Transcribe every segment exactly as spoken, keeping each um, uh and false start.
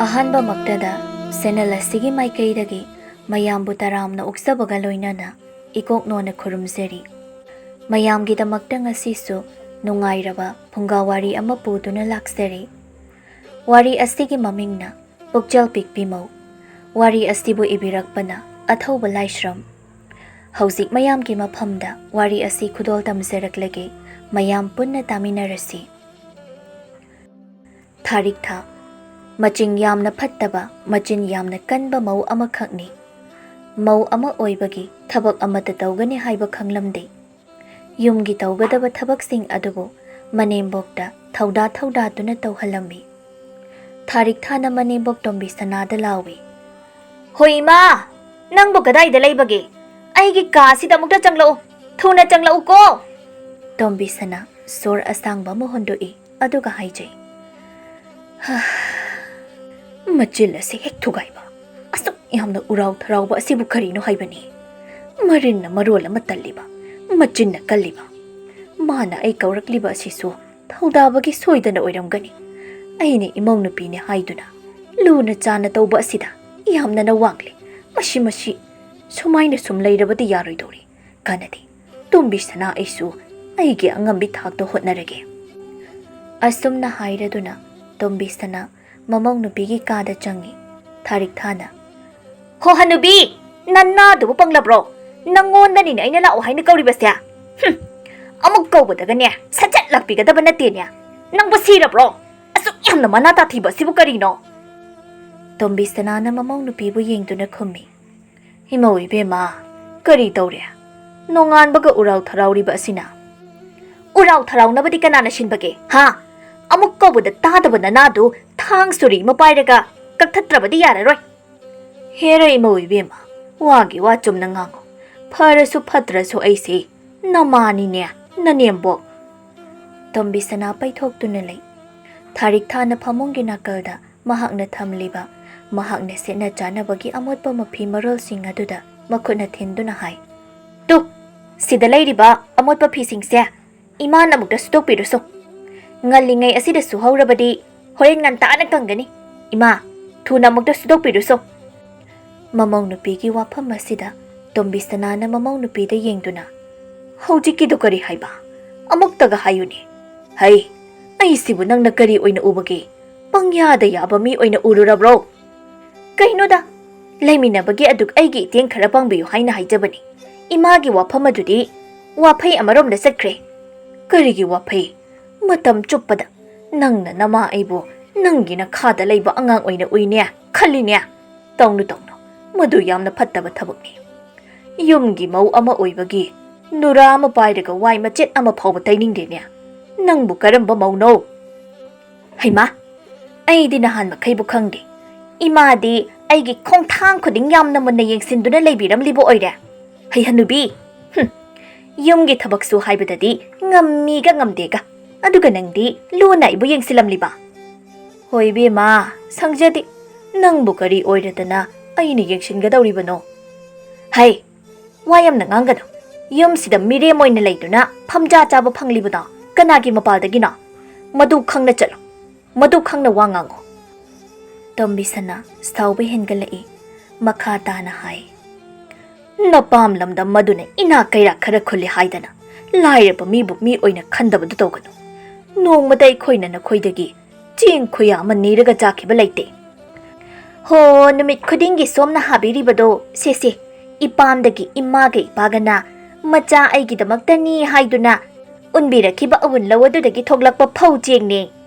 ꯑꯍꯥꯟꯕꯃꯛꯇꯗ ꯁꯦꯅꯦꯜ ꯑꯁꯤꯒꯤ ꯃꯥꯏꯀꯩꯗꯒꯤ ꯃꯌꯥꯝꯕꯨ ꯇꯔꯥꯝꯅ ꯑꯣꯛꯆꯕꯒ ꯂꯣꯏꯅꯅ ꯏꯀꯣꯛꯅꯣꯅ ꯈꯨꯔꯨꯝꯖꯔꯤ꯫ ꯃꯌꯥꯝꯒꯤꯗꯃꯛꯇ ꯉꯁꯤꯁꯨ ꯅꯨꯡꯉꯥꯏꯔꯕ ꯐꯨꯡꯒꯥ ꯋꯥꯔꯤ ꯑꯃ ꯄꯨꯗꯨꯅ ꯂꯥꯛꯆꯔꯤ꯫ ꯋꯥꯔꯤ ꯑꯁꯤꯒꯤ ꯃꯃꯤꯡꯅ ꯄꯨꯛꯆꯦꯜ ꯄꯤꯛꯄꯤ ꯃꯧ꯫ ꯋꯥꯔꯤ ꯑꯁꯤꯕꯨ ꯏꯕꯤꯔꯛꯄꯅ ꯑꯊꯧꯕ ꯂꯥꯏꯁ꯭ꯔꯝ꯫ ꯍꯧꯖꯤꯛ ꯃꯌꯥꯝꯒꯤ ꯃꯐꯝꯗ ꯋꯥꯔꯤ ꯑꯁꯤ ꯈꯨꯗꯣꯜ ꯇꯝꯖꯔꯛꯂꯒꯦ, ꯃꯌꯥꯝ ꯄꯨꯟꯅ ꯇꯥꯃꯤꯟꯅꯔꯁꯤ꯫ ꯊꯥꯔꯤꯛ ꯊꯥ꯫ ꯃꯆꯤꯡ ꯌꯥꯝꯅ ꯐꯠꯇꯕ, ꯃꯆꯤꯟ ꯌꯥꯝꯅ ꯀꯟꯕ ꯃꯧ ꯑꯃꯈꯛꯅꯤ꯫ ꯃꯧ ꯑꯃ ꯑꯣꯏꯕꯒꯤ ꯊꯕꯛ ꯑꯃꯠꯇ ꯇꯧꯒꯅꯤ ꯍꯥꯏꯕ ꯈꯪꯂꯝꯗꯦ꯫ ꯌꯨꯝꯒꯤ ꯇꯧꯒꯗꯕ ꯊꯕꯛꯁꯤꯡ ꯑꯗꯨꯕꯨ ꯃꯅꯦꯝꯕꯣꯛꯇ ꯊꯧꯗꯥ ꯊꯧꯗꯥꯗꯨꯅ ꯇꯧꯍꯜꯂꯝꯃꯤ꯫ ꯊꯥꯔꯤꯛ ꯊꯥꯅ ꯃꯅꯦꯝꯕꯣꯛ ꯇꯣꯝꯕꯤ ꯁꯅꯥꯗ ꯂꯥꯎꯏ, "ꯍꯣꯏ ꯏꯃꯥ, ꯅꯪꯕꯨ ꯀꯗꯥꯏꯗ ꯂꯩꯕꯒꯦ? ꯑꯩꯒꯤ ꯀꯥꯁꯤꯗ ꯑꯃꯨꯛꯇ ꯆꯪꯂꯛꯎ, ꯊꯨꯅ ꯆꯪꯂꯛꯎꯀꯣ!" ꯇꯣꯝꯕꯤ ꯁꯅꯥ ꯁꯣꯔ ꯑꯁꯥꯡꯕ ꯑꯃ ꯍꯣꯟꯗꯣꯛꯏ꯫ ꯑꯗꯨꯒ ꯍꯥꯏꯖꯩ, "ꯍꯥ, ꯃꯆꯤꯜ ꯑꯁꯤ ꯍꯦꯛ ꯊꯨꯒꯥꯏꯕ, ꯑꯁꯨꯛ ꯌꯥꯝꯅ ꯎꯔꯥꯎ ꯊꯔꯥꯎꯕ ꯑꯁꯤꯕꯨ ꯀꯔꯤꯅꯣ ꯍꯥꯏꯕꯅꯤ? ꯃꯔꯤꯟꯅ ꯃꯔꯣꯜ ꯑꯃ ꯇꯜꯂꯤꯕ, ꯃꯆꯤꯟꯅ ꯀꯜꯂꯤꯕ꯫ ꯃꯥꯅ ꯑꯩ ꯀꯧꯔꯛꯂꯤꯕ ꯑꯁꯤꯁꯨ ꯊꯧꯗꯥꯕꯒꯤ ꯁꯣꯏꯗꯅ ꯑꯣꯏꯔꯝꯒꯅꯤ꯫ ꯑꯩꯅ ꯏꯃꯧ ꯅꯨꯄꯤꯅꯦ ꯍꯥꯏꯗꯨꯅ ꯂꯨꯅ ꯆꯥꯅ ꯇꯧꯕ ꯑꯁꯤꯗ ꯌꯥꯝꯅꯅ ꯋꯥꯡꯂꯦ꯫ ꯃꯁꯤ, ꯃꯁꯤ ꯁꯨꯃꯥꯏꯅ ꯁꯨꯝ ꯂꯩꯔꯕꯗꯤ ꯌꯥꯔꯣꯏꯗꯧꯔꯤ꯫ ꯀꯥꯟꯅꯗꯦ꯫ ꯇꯣꯝꯕꯤ ꯁꯅꯥ, ꯑꯩꯁꯨ ꯑꯩꯒꯤ ꯑꯉꯝꯕꯤ ꯊꯥꯛꯇ ꯍꯣꯠꯅꯔꯒꯦ꯫" ꯑꯁꯨꯝꯅ ꯍꯥꯏꯔꯗꯨꯅ ꯇꯣꯝꯕꯤ ꯁꯅꯥ ꯃꯃꯧ ꯅꯨꯄꯤꯒꯤ ꯀꯥꯗ ꯆꯪꯉꯤ꯫ ꯊꯥꯔꯤꯛ ꯊꯥꯅ, "ꯍꯣ ꯍꯅꯨꯕꯤ, ꯅꯅꯥꯗꯨꯕꯨ ꯄꯪꯂꯕ꯭ꯔꯣ? ꯅꯪꯉꯣꯟꯗꯅꯤꯅꯦ ꯑꯩꯅ ꯂꯥꯛꯑꯣ ꯍꯥꯏꯅ ꯀꯧꯔꯤꯕꯁꯦ꯫ ꯍꯨꯝ, ꯑꯃꯨꯛ ꯀꯧꯕꯗꯒꯅꯦ ꯁꯠ ꯁꯠ ꯂꯥꯛꯄꯤꯒꯗꯕ ꯅꯠꯇꯦꯅꯦ꯫ ꯅꯪꯕꯨ ꯁꯤꯔꯕ꯭ꯔꯣ? ꯑꯁꯨꯛ ꯌꯥꯝꯅ ꯃꯅꯥ ꯇꯥꯊꯤꯕ ꯑꯁꯤꯕꯨ ꯀꯔꯤꯅꯣ?" ꯇꯣꯝꯕꯤ ꯁꯅꯥꯅ ꯃꯃꯧ ꯅꯨꯄꯤꯕꯨ ꯌꯦꯡꯗꯨꯅ ꯈꯨꯝꯃꯤ, "ꯏꯃꯧ ꯏꯕꯦꯝꯃ, ꯀꯔꯤ ꯇꯧꯔꯦ? ꯅꯣꯡꯉꯥꯟꯕꯒ ꯎꯔꯥꯎ ꯊꯔꯥꯎꯔꯤꯕ ꯑꯁꯤꯅ?" "ꯎꯔꯥꯎ ꯊꯔꯥꯎꯅꯕꯗꯤ ꯀꯅꯥꯅ ꯁꯤꯟꯕꯒꯦ, ꯍꯥ? ꯑꯃꯨꯛ ꯀꯧꯕꯗ ꯇꯥꯗꯕ ꯅꯅꯥꯗꯨ ꯊꯥꯡ ꯁꯨꯔꯤ ꯑꯃ ꯄꯥꯏꯔꯒ ꯀꯛꯊꯠꯇ꯭ꯔꯕꯗꯤ ꯌꯥꯔꯔꯣꯏ꯫" "ꯍꯦꯔ ꯏꯃꯧ ꯏꯕꯦꯝꯃ, ꯋꯥꯒꯤ ꯋꯥ ꯆꯨꯝꯅ ꯉꯥꯡꯉꯨ꯫ ꯐꯔꯁꯨ ꯐꯠꯇ꯭ꯔꯁꯨ ꯑꯩꯁꯦ ꯅꯃꯥꯅꯤꯅꯦ, ꯅꯅꯦꯝꯕꯣꯛ꯫" ꯇꯣꯝꯕꯤ ꯁꯅꯥ ꯄꯩꯊꯣꯛꯇꯨꯅ ꯂꯩ꯫ ꯊꯥꯔꯤꯛ ꯊꯥꯅ ꯐꯃꯨꯡꯒꯤ ꯅꯥꯀꯜꯗ ꯃꯍꯥꯛꯅ ꯊꯝꯂꯤꯕ ꯃꯍꯥꯛꯅ ꯁꯦꯠꯅ ꯆꯥꯅꯕꯒꯤ ꯑꯃꯣꯠꯄ ꯃꯐꯤ ꯃꯔꯣꯜꯁꯤꯡ ꯑꯗꯨꯗ ꯃꯈꯨꯠꯅ ꯊꯤꯟꯗꯨꯅ ꯍꯥꯏ, "ꯇꯨ, ꯁꯤꯗ ꯂꯩꯔꯤꯕ ꯑꯃꯣꯠꯄ ꯐꯤꯁꯤꯡꯁꯦ ꯏꯃꯥꯅ ꯑꯃꯨꯛꯇ ꯁꯨꯗꯣꯛꯄꯤꯔꯨꯁꯣ꯫ ꯉꯜꯂꯤꯉꯩ ꯑꯁꯤꯗ ꯁꯨꯍꯧꯔꯕꯗꯤ ꯍꯣꯔꯦꯟ ꯉꯟꯇꯥꯅ ꯀꯪꯒꯅꯤ꯫ ꯏꯃꯥ, ꯊꯨꯅ ꯑꯃꯨꯛꯇ ꯁꯨꯗꯣꯛꯄꯤꯔꯨꯁꯣ꯫ ꯃꯃꯧ ꯅꯨꯄꯤꯒꯤ ꯋꯥꯐꯝ ꯑꯁꯤꯗ ꯇꯣꯝꯕꯤꯁꯅꯥꯅ ꯃꯃꯧ ꯅꯨꯄꯤꯗ ꯌꯦꯡꯗꯨꯅ, "ꯍꯧꯖꯤꯛꯀꯤꯗꯣ ꯀꯔꯤ ꯍꯥꯏꯕ? ꯑꯃꯨꯛꯇꯒ ꯍꯥꯏꯌꯨꯅꯦ꯫ ꯍꯩ, ꯑꯩꯁꯤꯕꯨ ꯅꯪꯅ ꯀꯔꯤ ꯑꯣꯏꯅ ꯎꯕꯒꯦ? ꯄꯪꯌꯥꯗ ꯌꯥꯕ ꯃꯤ ꯑꯣꯏꯅ ꯎꯔꯨꯔꯕ꯭ꯔꯣ?" "ꯀꯩꯅꯣꯗ, ꯂꯩꯃꯤꯟꯅꯕꯒꯤ ꯑꯗꯨꯛ ꯑꯩꯒꯤ ꯏꯇꯦꯡ ꯈꯔ ꯄꯥꯡꯕꯤꯌꯨ ꯍꯥꯏꯅ ꯍꯥꯏꯖꯕꯅꯤ꯫ ꯏꯃꯥꯒꯤ ꯋꯥꯐꯝ ꯑꯗꯨꯗꯤ ꯋꯥꯐꯩ ꯑꯃꯔꯣꯝꯗ ꯆꯠꯈ꯭ꯔꯦ꯫" "ꯀꯔꯤꯒꯤ ꯋꯥꯐꯩ? ꯃꯇꯝ ꯆꯨꯞꯄꯗ ꯅꯪꯅ ꯅꯃꯥ ꯑꯩꯕꯨ ꯅꯪꯒꯤ ꯅꯈꯥꯗ ꯂꯩꯕ ꯑꯉꯥꯡ ꯑꯣꯏꯅ ꯎꯏꯅꯦ, ꯈꯜꯂꯤꯅꯦ꯫ ꯇꯧꯅꯨ, ꯇꯧꯅꯨ, ꯃꯗꯨ ꯌꯥꯝꯅ ꯐꯠꯇꯕ ꯊꯕꯛꯅꯤ꯫ ꯌꯨꯝꯒꯤ ꯃꯧ ꯑꯃ ꯑꯣꯏꯕꯒꯤ ꯅꯨꯔꯥ ꯑꯃ ꯄꯥꯏꯔꯒ ꯋꯥꯏ ꯃꯆꯦꯠ ꯑꯃ ꯐꯥꯎꯕ ꯇꯩꯅꯤꯡꯗꯦꯅꯦ꯫ ꯅꯪꯕꯨ ꯀꯔꯝꯕ ꯃꯧꯅꯣ?" "ꯍꯩꯃꯥ, ꯑꯩꯗꯤ ꯅꯍꯥꯟ ꯃꯈꯩꯕꯨ ꯈꯪꯗꯦ꯫ ꯏꯃꯥꯗꯤ ꯑꯩꯒꯤ ꯈꯣꯡꯊꯥꯡ ꯈꯨꯗꯤꯡ ꯌꯥꯝꯅ ꯃꯨꯟꯅ ꯌꯦꯡꯁꯤꯟꯗꯨꯅ ꯂꯩꯕꯤꯔꯝꯂꯤꯕ ꯑꯣꯏꯔꯦ꯫ ꯍꯩ ꯍꯅꯨꯕꯤ! ꯍꯨꯝ, ꯌꯨꯝꯒꯤ ꯊꯕꯛꯁꯨ ꯍꯥꯏꯕꯗꯗꯤ ꯉꯝꯃꯤꯒ ꯉꯝꯗꯦꯒ꯫ ꯑꯗꯨꯒ ꯅꯪꯗꯤ ꯂꯨꯅ ꯑꯩꯕꯨ ꯌꯦꯡꯁꯤꯜꯂꯝꯂꯤꯕ꯫" "ꯍꯣꯏ ꯏꯕꯦꯝꯃ, ꯁꯪꯖꯗꯦ꯫ ꯅꯪꯕꯨ ꯀꯔꯤ ꯑꯣꯏꯔꯗꯅ ꯑꯩꯅ ꯌꯦꯡꯁꯤꯟꯒꯗꯧꯔꯤꯕꯅꯣ?" "ꯍꯩ, ꯋꯥ ꯌꯥꯝꯅ ꯉꯥꯡꯒꯅꯨ꯫ ꯌꯨꯝꯁꯤꯗ ꯃꯤꯔꯦꯝ ꯑꯣꯏꯅ ꯂꯩꯗꯨꯅ ꯐꯝꯖꯥ ꯆꯥꯕ ꯐꯪꯂꯤꯕꯗꯣ ꯀꯅꯥꯒꯤ ꯃꯄꯥꯜꯗꯒꯤꯅꯣ? ꯃꯗꯨ ꯈꯪꯅ ꯆꯠꯂꯨ꯫ ꯃꯗꯨ ꯈꯪꯅ ꯋꯥ ꯉꯥꯡꯉꯨ꯫" ꯇꯣꯝꯕꯤꯁꯅꯥ ꯁꯥꯎꯕ ꯍꯦꯟꯒꯠꯂꯛꯏ꯫ ꯃꯈꯥ ꯇꯥꯅ ꯍꯥꯏ, "ꯅꯄꯥꯝ ꯂꯝꯗꯝ ꯑꯗꯨꯅ ꯏꯅꯥꯛ ꯀꯩꯔꯥꯛ ꯈꯔ ꯈꯨꯜꯂꯤ ꯍꯥꯏꯗꯅ ꯂꯥꯏꯔꯕ ꯃꯤꯕꯨ ꯃꯤ ꯑꯣꯏꯅ ꯈꯟꯗꯕꯗꯨ ꯇꯧꯒꯅꯨ꯫ ꯅꯣꯡꯃꯗ ꯑꯩꯈꯣꯏꯅ ꯅꯈꯣꯏꯗꯒꯤ ꯆꯦꯡ ꯈꯨꯌꯥ ꯑꯃ ꯅꯤꯔꯒ ꯆꯥꯈꯤꯕ ꯂꯩꯇꯦ꯫" "ꯍꯣ, ꯅꯨꯃꯤꯠ ꯈꯨꯗꯤꯡꯒꯤ ꯁꯣꯝꯅ ꯍꯥꯕꯤꯔꯤꯕꯗꯣ, ꯁꯦ ꯁꯦ, ꯏꯄꯥꯝꯗꯒꯤ ꯏꯃꯥꯒ ꯏꯄꯥꯒꯅ ꯃꯆꯥ ꯑꯩꯒꯤꯗꯃꯛꯇꯅꯤ ꯍꯥꯏꯗꯨꯅ ꯎꯟꯕꯤꯔꯛꯈꯤꯕ ꯑꯎꯟꯂꯧ ꯑꯗꯨꯗꯒꯤ ꯊꯣꯛꯂꯛꯄ ꯐꯧ ꯆꯦꯡꯅꯦ꯫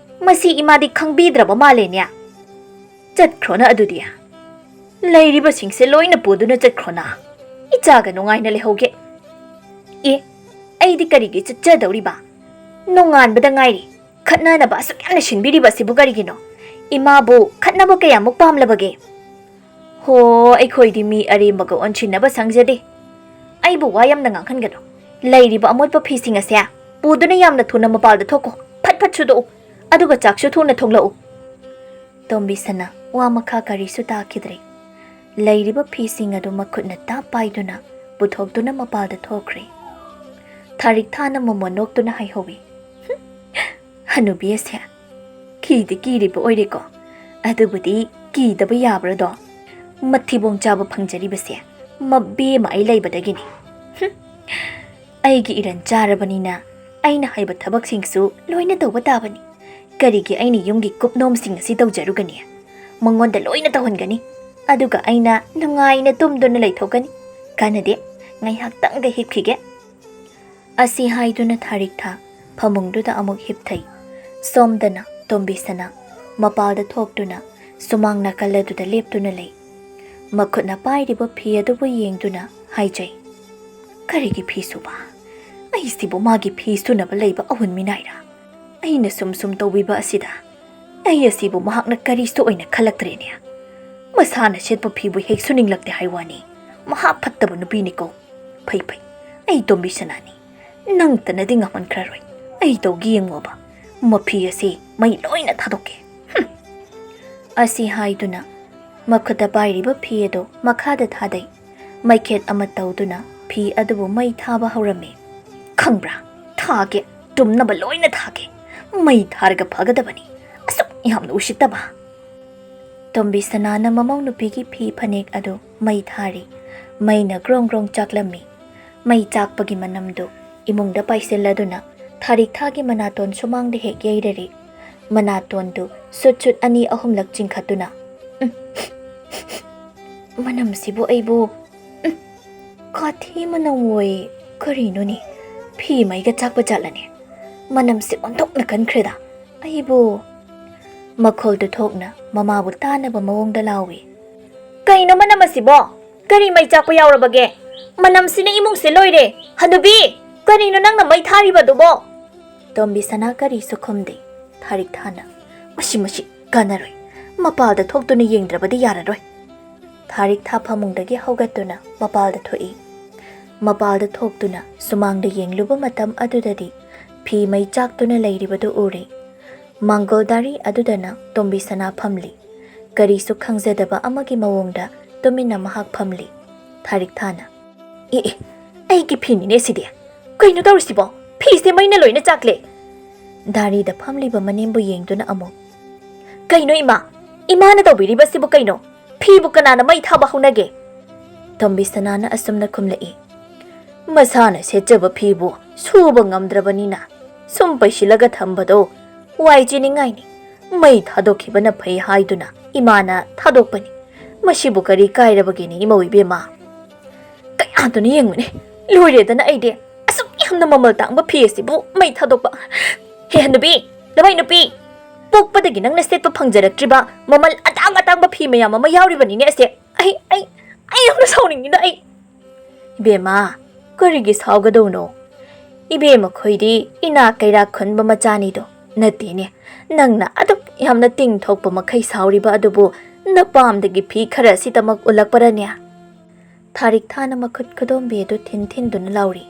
ꯃꯁꯤ ꯏꯃꯥꯗꯤ ꯈꯪꯕꯤꯗ꯭ꯔꯕ ꯃꯥꯜꯂꯦꯅꯦ꯫" "ꯆꯠꯈ꯭ꯔꯣꯅ ꯑꯗꯨꯗꯤ꯫ ꯂꯩꯔꯤꯕꯁꯤꯡꯁꯦ ꯂꯣꯏꯅ ꯄꯨꯗꯨꯅ ꯆꯠꯈ꯭ꯔꯣꯅ꯫ ꯏꯆꯥꯒ ꯅꯨꯡꯉꯥꯏꯅ ꯂꯩꯍꯧꯒꯦ꯫" "ꯑꯦ, ꯑꯩꯗꯤ ꯀꯔꯤꯒꯤ ꯆꯠꯆꯗꯧꯔꯤꯕ? ꯅꯣꯡꯉꯥꯟꯕꯗ ꯉꯥꯏꯔꯤ꯫ ꯈꯠꯅꯅꯕ ꯑꯁꯨꯛ ꯌꯥꯝꯅ ꯁꯤꯟꯕꯤꯔꯤꯕ ꯑꯁꯤꯕꯨ ꯀꯔꯤꯒꯤꯅꯣ? ꯏꯃꯥꯕꯨ ꯈꯠꯅꯕ ꯀꯌꯥꯃꯨꯛ ꯄꯥꯝꯂꯕꯒꯦ?" "ꯍꯣ, ꯑꯩꯈꯣꯏꯗꯤ ꯃꯤ ꯑꯔꯦꯝꯕꯒ ꯑꯣꯟꯁꯤꯟꯅꯕ ꯁꯪꯖꯗꯦ꯫ ꯑꯩꯕꯨ ꯋꯥ ꯌꯥꯝꯅ ꯉꯥꯡꯍꯟꯒꯅꯨ꯫ ꯂꯩꯔꯤꯕ ꯑꯃꯣꯠꯄ ꯐꯤꯁꯤꯡ ꯑꯁꯦ ꯄꯨꯗꯨꯅ ꯌꯥꯝꯅ ꯊꯨꯅ ꯃꯄꯥꯜꯗ ꯊꯣꯛꯈꯣ꯫ ꯐꯠ ꯐꯠ ꯁꯨꯗꯣꯛꯎ꯫ ꯑꯗꯨꯒ ꯆꯥꯛꯁꯨ ꯊꯨꯅ ꯊꯣꯡꯂꯛꯎ꯫" ꯇꯣꯝꯕꯤꯁꯅꯥ ꯋꯥ ꯃꯈꯥ ꯀꯔꯤꯁꯨ ꯇꯥꯈꯤꯗ꯭ꯔꯦ꯫ ꯂꯩꯔꯤꯕ ꯐꯤꯁꯤꯡ ꯑꯗꯨ ꯃꯈꯨꯠꯅ ꯇꯥꯞ ꯄꯥꯏꯗꯨꯅ ꯄꯨꯊꯣꯛꯇꯨꯅ ꯃꯄꯥꯜꯗ ꯊꯣꯛꯈ꯭ꯔꯦ꯫ ꯊꯥꯔꯤꯛ ꯊꯥꯅ ꯃꯣꯃꯣꯟ ꯅꯣꯛꯇꯨꯅ ꯍꯥꯏꯍꯧꯏ, "ꯍꯅꯨꯕꯤ ꯑꯁꯦ ꯀꯤꯗꯤ ꯀꯤꯔꯤꯕ ꯑꯣꯏꯔꯦꯀꯣ꯫ ꯑꯗꯨꯕꯨꯗꯤ ꯀꯤꯗꯕ ꯌꯥꯕ꯭ꯔꯗꯣ? ꯃꯊꯤꯕꯣꯡ ꯆꯥꯕ ꯐꯪꯖꯔꯤꯕꯁꯦ ꯃꯕꯦꯝꯃ ꯑꯩ ꯂꯩꯕꯗꯒꯤꯅꯤ꯫ ꯍꯨꯝ꯫ ꯑꯩꯒꯤ ꯏꯔꯟ ꯆꯥꯔꯕꯅꯤꯅ ꯑꯩꯅ ꯍꯩꯕ ꯊꯕꯛꯁꯤꯡꯁꯨ ꯂꯣꯏꯅ ꯇꯧꯕ ꯇꯥꯕꯅꯤ꯫ ꯀꯔꯤꯒꯤ ꯑꯩꯅ ꯌꯨꯝꯒꯤ ꯀꯨꯞꯅꯣꯝꯁꯤꯡ ꯑꯁꯤ ꯇꯧꯖꯔꯨꯒꯅꯤ? ꯃꯉꯣꯟꯗ ꯂꯣꯏꯅ ꯇꯧꯍꯟꯒꯅꯤ꯫ ꯑꯗꯨꯒ ꯑꯩꯅ ꯅꯨꯡꯉꯥꯏꯅ ꯇꯨꯝꯗꯨꯅ ꯂꯩꯊꯣꯛꯀꯅꯤ꯫ ꯀꯥꯟꯅꯗꯦ, ꯉꯥꯏꯍꯥꯛꯇꯪꯒ ꯍꯤꯞꯈꯤꯒꯦ꯫ ꯑꯁꯤ ꯍꯥꯏꯗꯨꯅ ꯊꯥꯔꯤꯛꯊꯥ ꯐꯃꯨꯡꯗꯨꯗ ꯑꯃꯨꯛ ꯍꯤꯞꯊꯩ꯫ ꯁꯣꯝꯗꯅ ꯇꯣꯝꯕꯤꯁꯅꯥ ꯃꯄꯥꯜꯗ ꯊꯣꯛꯇꯨꯅ ꯁꯨꯃꯥꯡ ꯅꯥꯀꯜ ꯑꯗꯨꯗ ꯂꯦꯞꯇꯨꯅ ꯂꯩ꯫ ꯃꯈꯨꯠꯅ ꯄꯥꯏꯔꯤꯕ ꯐꯤ ꯑꯗꯨꯕꯨ ꯌꯦꯡꯗꯨꯅ ꯍꯥꯏꯖꯩ, "ꯀꯔꯤꯒꯤ ꯐꯤ ꯁꯨꯕ? ꯑꯩꯁꯤꯕꯨ ꯃꯥꯒꯤ ꯐꯤ ꯁꯨꯅꯕ ꯂꯩꯕ ꯑꯍꯨꯟ ꯃꯤꯅꯥꯏꯔꯥ? ꯑꯩꯅ ꯁꯨꯝ ꯁꯨꯝ ꯇꯧꯕꯤꯕ ꯑꯁꯤꯗ ꯑꯩ ꯑꯁꯤꯕꯨ ꯃꯍꯥꯛꯅ ꯀꯔꯤꯁꯨ ꯑꯣꯏꯅ ꯈꯜꯂꯛꯇ꯭ꯔꯦꯅꯦ꯫ ꯃꯁꯥꯅ ꯁꯦꯠꯄ ꯐꯤꯕꯨ ꯍꯦꯛ ꯁꯨꯅꯤꯡꯂꯛꯇꯦ ꯍꯥꯏ ꯋꯥꯅꯤ꯫ ꯃꯍꯥ ꯐꯠꯇꯕ ꯅꯨꯄꯤꯅꯤꯀꯣ꯫ ꯐꯩ ꯐꯩ, ꯑꯩ ꯇꯣꯝꯕꯤꯁꯅꯥꯅꯤ꯫ ꯅꯪꯇꯅꯗꯤ ꯉꯝꯍꯟꯈ꯭ꯔꯔꯣꯏ꯫ ꯑꯩ ꯇꯧꯒꯦ ꯌꯦꯡꯉꯣꯕ꯫ ꯃꯐꯤ ꯑꯁꯤ ꯃꯩ ꯂꯣꯏꯅ ꯊꯥꯗꯣꯛꯀꯦ꯫" ꯍꯨꯝ꯫ ꯑꯁꯤ ꯍꯥꯏꯗꯨꯅ ꯃꯈꯨꯠꯇ ꯄꯥꯏꯔꯤꯕ ꯐꯤ ꯑꯗꯨ ꯃꯈꯥꯗ ꯊꯥꯗꯩ꯫ ꯃꯩꯈꯦꯠ ꯑꯃ ꯇꯧꯗꯨꯅ ꯐꯤ ꯑꯗꯨꯕꯨ ꯃꯩ ꯊꯥꯕ ꯍꯧꯔꯝꯃꯤ꯫ "ꯈꯪꯕ꯭ꯔꯥ? ꯊꯥꯒꯦ, ꯇꯨꯝꯅꯕ ꯂꯣꯏꯅ ꯊꯥꯒꯦ꯫ ꯃꯩ ꯊꯥꯔꯒ ꯐꯒꯗꯕꯅꯤ꯫ ꯑꯁꯨꯛ ꯌꯥꯝꯅ ꯎꯁꯤꯠꯇꯕ!" ꯇꯣꯝꯕꯤꯁꯅꯥꯅ ꯃꯃꯧ ꯅꯨꯄꯤꯒꯤ ꯐꯤ ꯐꯅꯦꯛ ꯑꯗꯨ ꯃꯩ ꯊꯥꯔꯤ꯫ ꯃꯩꯅ ꯒ꯭ꯔꯣꯡ ꯒ꯭ꯔꯣꯡ ꯆꯥꯛꯂꯝꯃꯤ꯫ ꯃꯩ ꯆꯥꯛꯄꯒꯤ ꯃꯅꯝꯗꯨ ꯏꯃꯨꯡꯗ ꯄꯥꯏꯁꯤꯜꯂꯗꯨꯅ ꯊꯥꯔꯤꯛꯊꯥꯒꯤ ꯃꯅꯥꯇꯣꯟ ꯁꯨꯃꯥꯡꯗ ꯍꯦꯛ ꯌꯩꯔꯔꯤ꯫ ꯃꯅꯥꯇꯣꯟꯗꯨ ꯁꯨꯠ ꯁꯨꯠ ꯑꯅꯤ ꯑꯍꯨꯝꯂꯛ ꯆꯤꯡꯈꯠꯇꯨꯅ, "ꯎꯝ, ꯃꯅꯝꯁꯤꯕꯨ ꯑꯩꯕꯨ, ꯎꯝ, ꯀꯥꯊꯤ ꯃꯅꯝ ꯑꯣꯏ꯫ ꯀꯔꯤꯅꯣꯅꯦ? ꯐꯤ ꯃꯩꯒ ꯆꯥꯛꯄ ꯖꯥꯠꯂꯅꯦ? ꯃꯅꯝꯁꯤ ꯑꯣꯟꯊꯣꯛꯅ ꯀꯟꯈ꯭ꯔꯦꯗ꯫ ꯑꯩꯕꯨ!" ꯃꯈꯣꯜꯗꯨ ꯊꯣꯛꯅ ꯃꯃꯥꯕꯨ ꯇꯥꯅꯕ ꯃꯑꯣꯡꯗ ꯂꯥꯎꯏ꯫ "ꯀꯩꯅꯣ ꯃꯅꯝ ꯑꯁꯤꯕꯣ? ꯀꯔꯤ ꯃꯩ ꯆꯥꯛꯄ ꯌꯥꯎꯔꯕꯒꯦ? ꯃꯅꯝꯁꯤꯅ ꯏꯃꯨꯡꯁꯦ ꯂꯣꯏꯔꯦ꯫ ꯍꯅꯨꯕꯤ, ꯀꯔꯤꯅꯣ ꯅꯪꯅ ꯃꯩ ꯊꯥꯔꯤꯕꯗꯨꯕꯣ?" ꯇꯣꯝꯕꯤꯁꯅꯥ ꯀꯔꯤꯁꯨ ꯈꯨꯝꯗꯦ꯫ ꯊꯥꯔꯤꯛꯊꯥꯅ, "ꯃꯁꯤ, ꯃꯁꯤ ꯀꯥꯟꯅꯔꯣꯏ꯫ ꯃꯄꯥꯜꯗ ꯊꯣꯛꯇꯨꯅ ꯌꯦꯡꯗ꯭ꯔꯕꯗꯤ ꯌꯥꯔꯔꯣꯏ꯫" ꯊꯥꯔꯤꯛꯊꯥ ꯐꯃꯨꯡꯗꯒꯤ ꯍꯧꯒꯠꯇꯨꯅ ꯃꯄꯥꯜꯗ ꯊꯣꯛꯏ꯫ ꯃꯄꯥꯜꯗ ꯊꯣꯛꯇꯨꯅ ꯁꯨꯃꯥꯡꯗ ꯌꯦꯡꯂꯨꯕ ꯃꯇꯝ ꯑꯗꯨꯗꯗꯤ ꯐꯤ ꯃꯩ ꯆꯥꯛꯇꯨꯅ ꯂꯩꯔꯤꯕꯗꯨ ꯎꯔꯦ꯫ ꯃꯥꯡꯒꯣꯜ ꯗꯥꯔꯤ ꯑꯗꯨꯗꯅ ꯇꯣꯝꯕꯤꯁꯅꯥ ꯐꯝꯂꯤ꯫ ꯀꯔꯤꯁꯨ ꯈꯪꯖꯗꯕ ꯑꯃꯒꯤ ꯃꯑꯣꯡꯗ ꯇꯨꯃꯤꯟꯅ ꯃꯍꯥꯛ ꯐꯝꯂꯤ꯫ ꯊꯥꯔꯤꯛꯊꯥꯅ, "ꯑꯦ, ꯑꯦ, ꯑꯩꯒꯤ ꯐꯤꯅꯤꯅꯦ ꯁꯤꯗꯤ꯫ ꯀꯩꯅꯣ ꯇꯧꯔꯤꯁꯤꯕꯣ? ꯐꯤꯁꯦ ꯃꯩꯅ ꯂꯣꯏꯅ ꯆꯥꯛꯂꯦ!" ꯗꯥꯔꯤꯗ ꯐꯝꯂꯤꯕ ꯃꯅꯦꯝꯕꯨ ꯌꯦꯡꯗꯨꯅ ꯑꯃꯨꯛ, "ꯀꯩꯅꯣ ꯏꯃꯥ? "ꯏꯃꯥꯅ ꯇꯧꯕꯤꯔꯤꯕꯁꯤꯕꯨ ꯀꯩꯅꯣ? ꯐꯤꯕꯨ ꯀꯅꯥꯅ ꯃꯩ ꯊꯥꯕ ꯍꯧꯅꯒꯦ?" ꯇꯣꯝꯕꯤ ꯁꯅꯥꯅ ꯑꯁꯨꯝꯅ ꯈꯨꯝꯂꯛꯏ꯫ "ꯃꯁꯥꯅ ꯁꯦꯠꯆꯕ ꯐꯤꯕꯨ ꯁꯨꯕ ꯉꯝꯗ꯭ꯔꯕꯅꯤꯅ ꯁꯨꯝ ꯄꯩꯁꯤꯜꯂꯒ ꯊꯝꯕꯗꯣ ꯋꯥꯏ ꯆꯤꯅꯤꯡꯉꯥꯏꯅꯤ꯫ ꯃꯩ ꯊꯥꯗꯣꯛꯈꯤꯕꯅ ꯐꯩ ꯍꯥꯏꯗꯨꯅ ꯏꯃꯥꯅ ꯊꯥꯗꯣꯛꯄꯅꯤ꯫ ꯃꯁꯤꯕꯨ ꯀꯔꯤ ꯀꯥꯏꯔꯕꯒꯦꯅꯦ ꯏꯃꯧ ꯏꯕꯦꯝꯃ?" "ꯀꯌꯥꯗꯨꯅ ꯌꯦꯡꯉꯨꯅꯦ, ꯂꯣꯏꯔꯦꯗꯅ ꯑꯩꯗꯤ꯫ ꯑꯁꯨꯛ ꯌꯥꯝꯅ ꯃꯃꯜ ꯇꯥꯡꯕ ꯐꯤ ꯑꯁꯤꯕꯨ ꯃꯩ ꯊꯥꯗꯣꯛꯄ? ꯍꯦ ꯍꯅꯨꯕꯤ, ꯅꯃꯥꯏ ꯅꯨꯄꯤ, ꯄꯣꯛꯄꯗꯒꯤ ꯅꯪꯅ ꯁꯦꯠꯄ ꯐꯪꯖꯔꯛꯇ꯭ꯔꯤꯕ ꯃꯃꯜ ꯑꯇꯥꯡ ꯑꯇꯥꯡꯕ ꯐꯤ ꯃꯌꯥꯝ ꯑꯃ ꯌꯥꯎꯔꯤꯕꯅꯤꯅꯦ ꯑꯁꯦ꯫ ꯑꯩ, ꯑꯩ, ꯑꯩ ꯌꯥꯝꯅ ꯁꯥꯎꯅꯤꯡꯉꯤꯗ ꯑꯩ꯫" "ꯏꯕꯦꯝꯃ, ꯀꯔꯤꯒꯤ ꯁꯥꯎꯒꯗꯧꯅꯣ? ꯏꯕꯦꯝꯃ ꯈꯣꯏꯗꯤ ꯏꯅꯥꯛ ꯀꯩꯔꯥꯛ ꯈꯨꯟꯕ ꯃꯆꯥꯅꯤꯗꯣ ꯅꯠꯇꯦꯅꯦ꯫ ꯅꯪꯅ ꯑꯗꯨꯛ ꯌꯥꯝꯅ ꯇꯤꯡ ꯊꯣꯛꯄ ꯃꯈꯩ ꯁꯥꯎꯔꯤꯕ ꯑꯗꯨꯕꯨ ꯅꯄꯥꯝꯗꯒꯤ ꯐꯤ ꯈꯔ ꯑꯁꯤꯗꯃꯛ ꯎꯠꯂꯛꯄꯔꯅꯦ?" ꯊꯥꯔꯤꯛ ꯊꯥꯅ ꯃꯈꯨꯠ ꯈꯨꯗꯣꯝꯕꯤ ꯑꯗꯨ ꯊꯤꯟ ꯊꯤꯟꯗꯨꯅ ꯂꯥꯎꯔꯤ꯫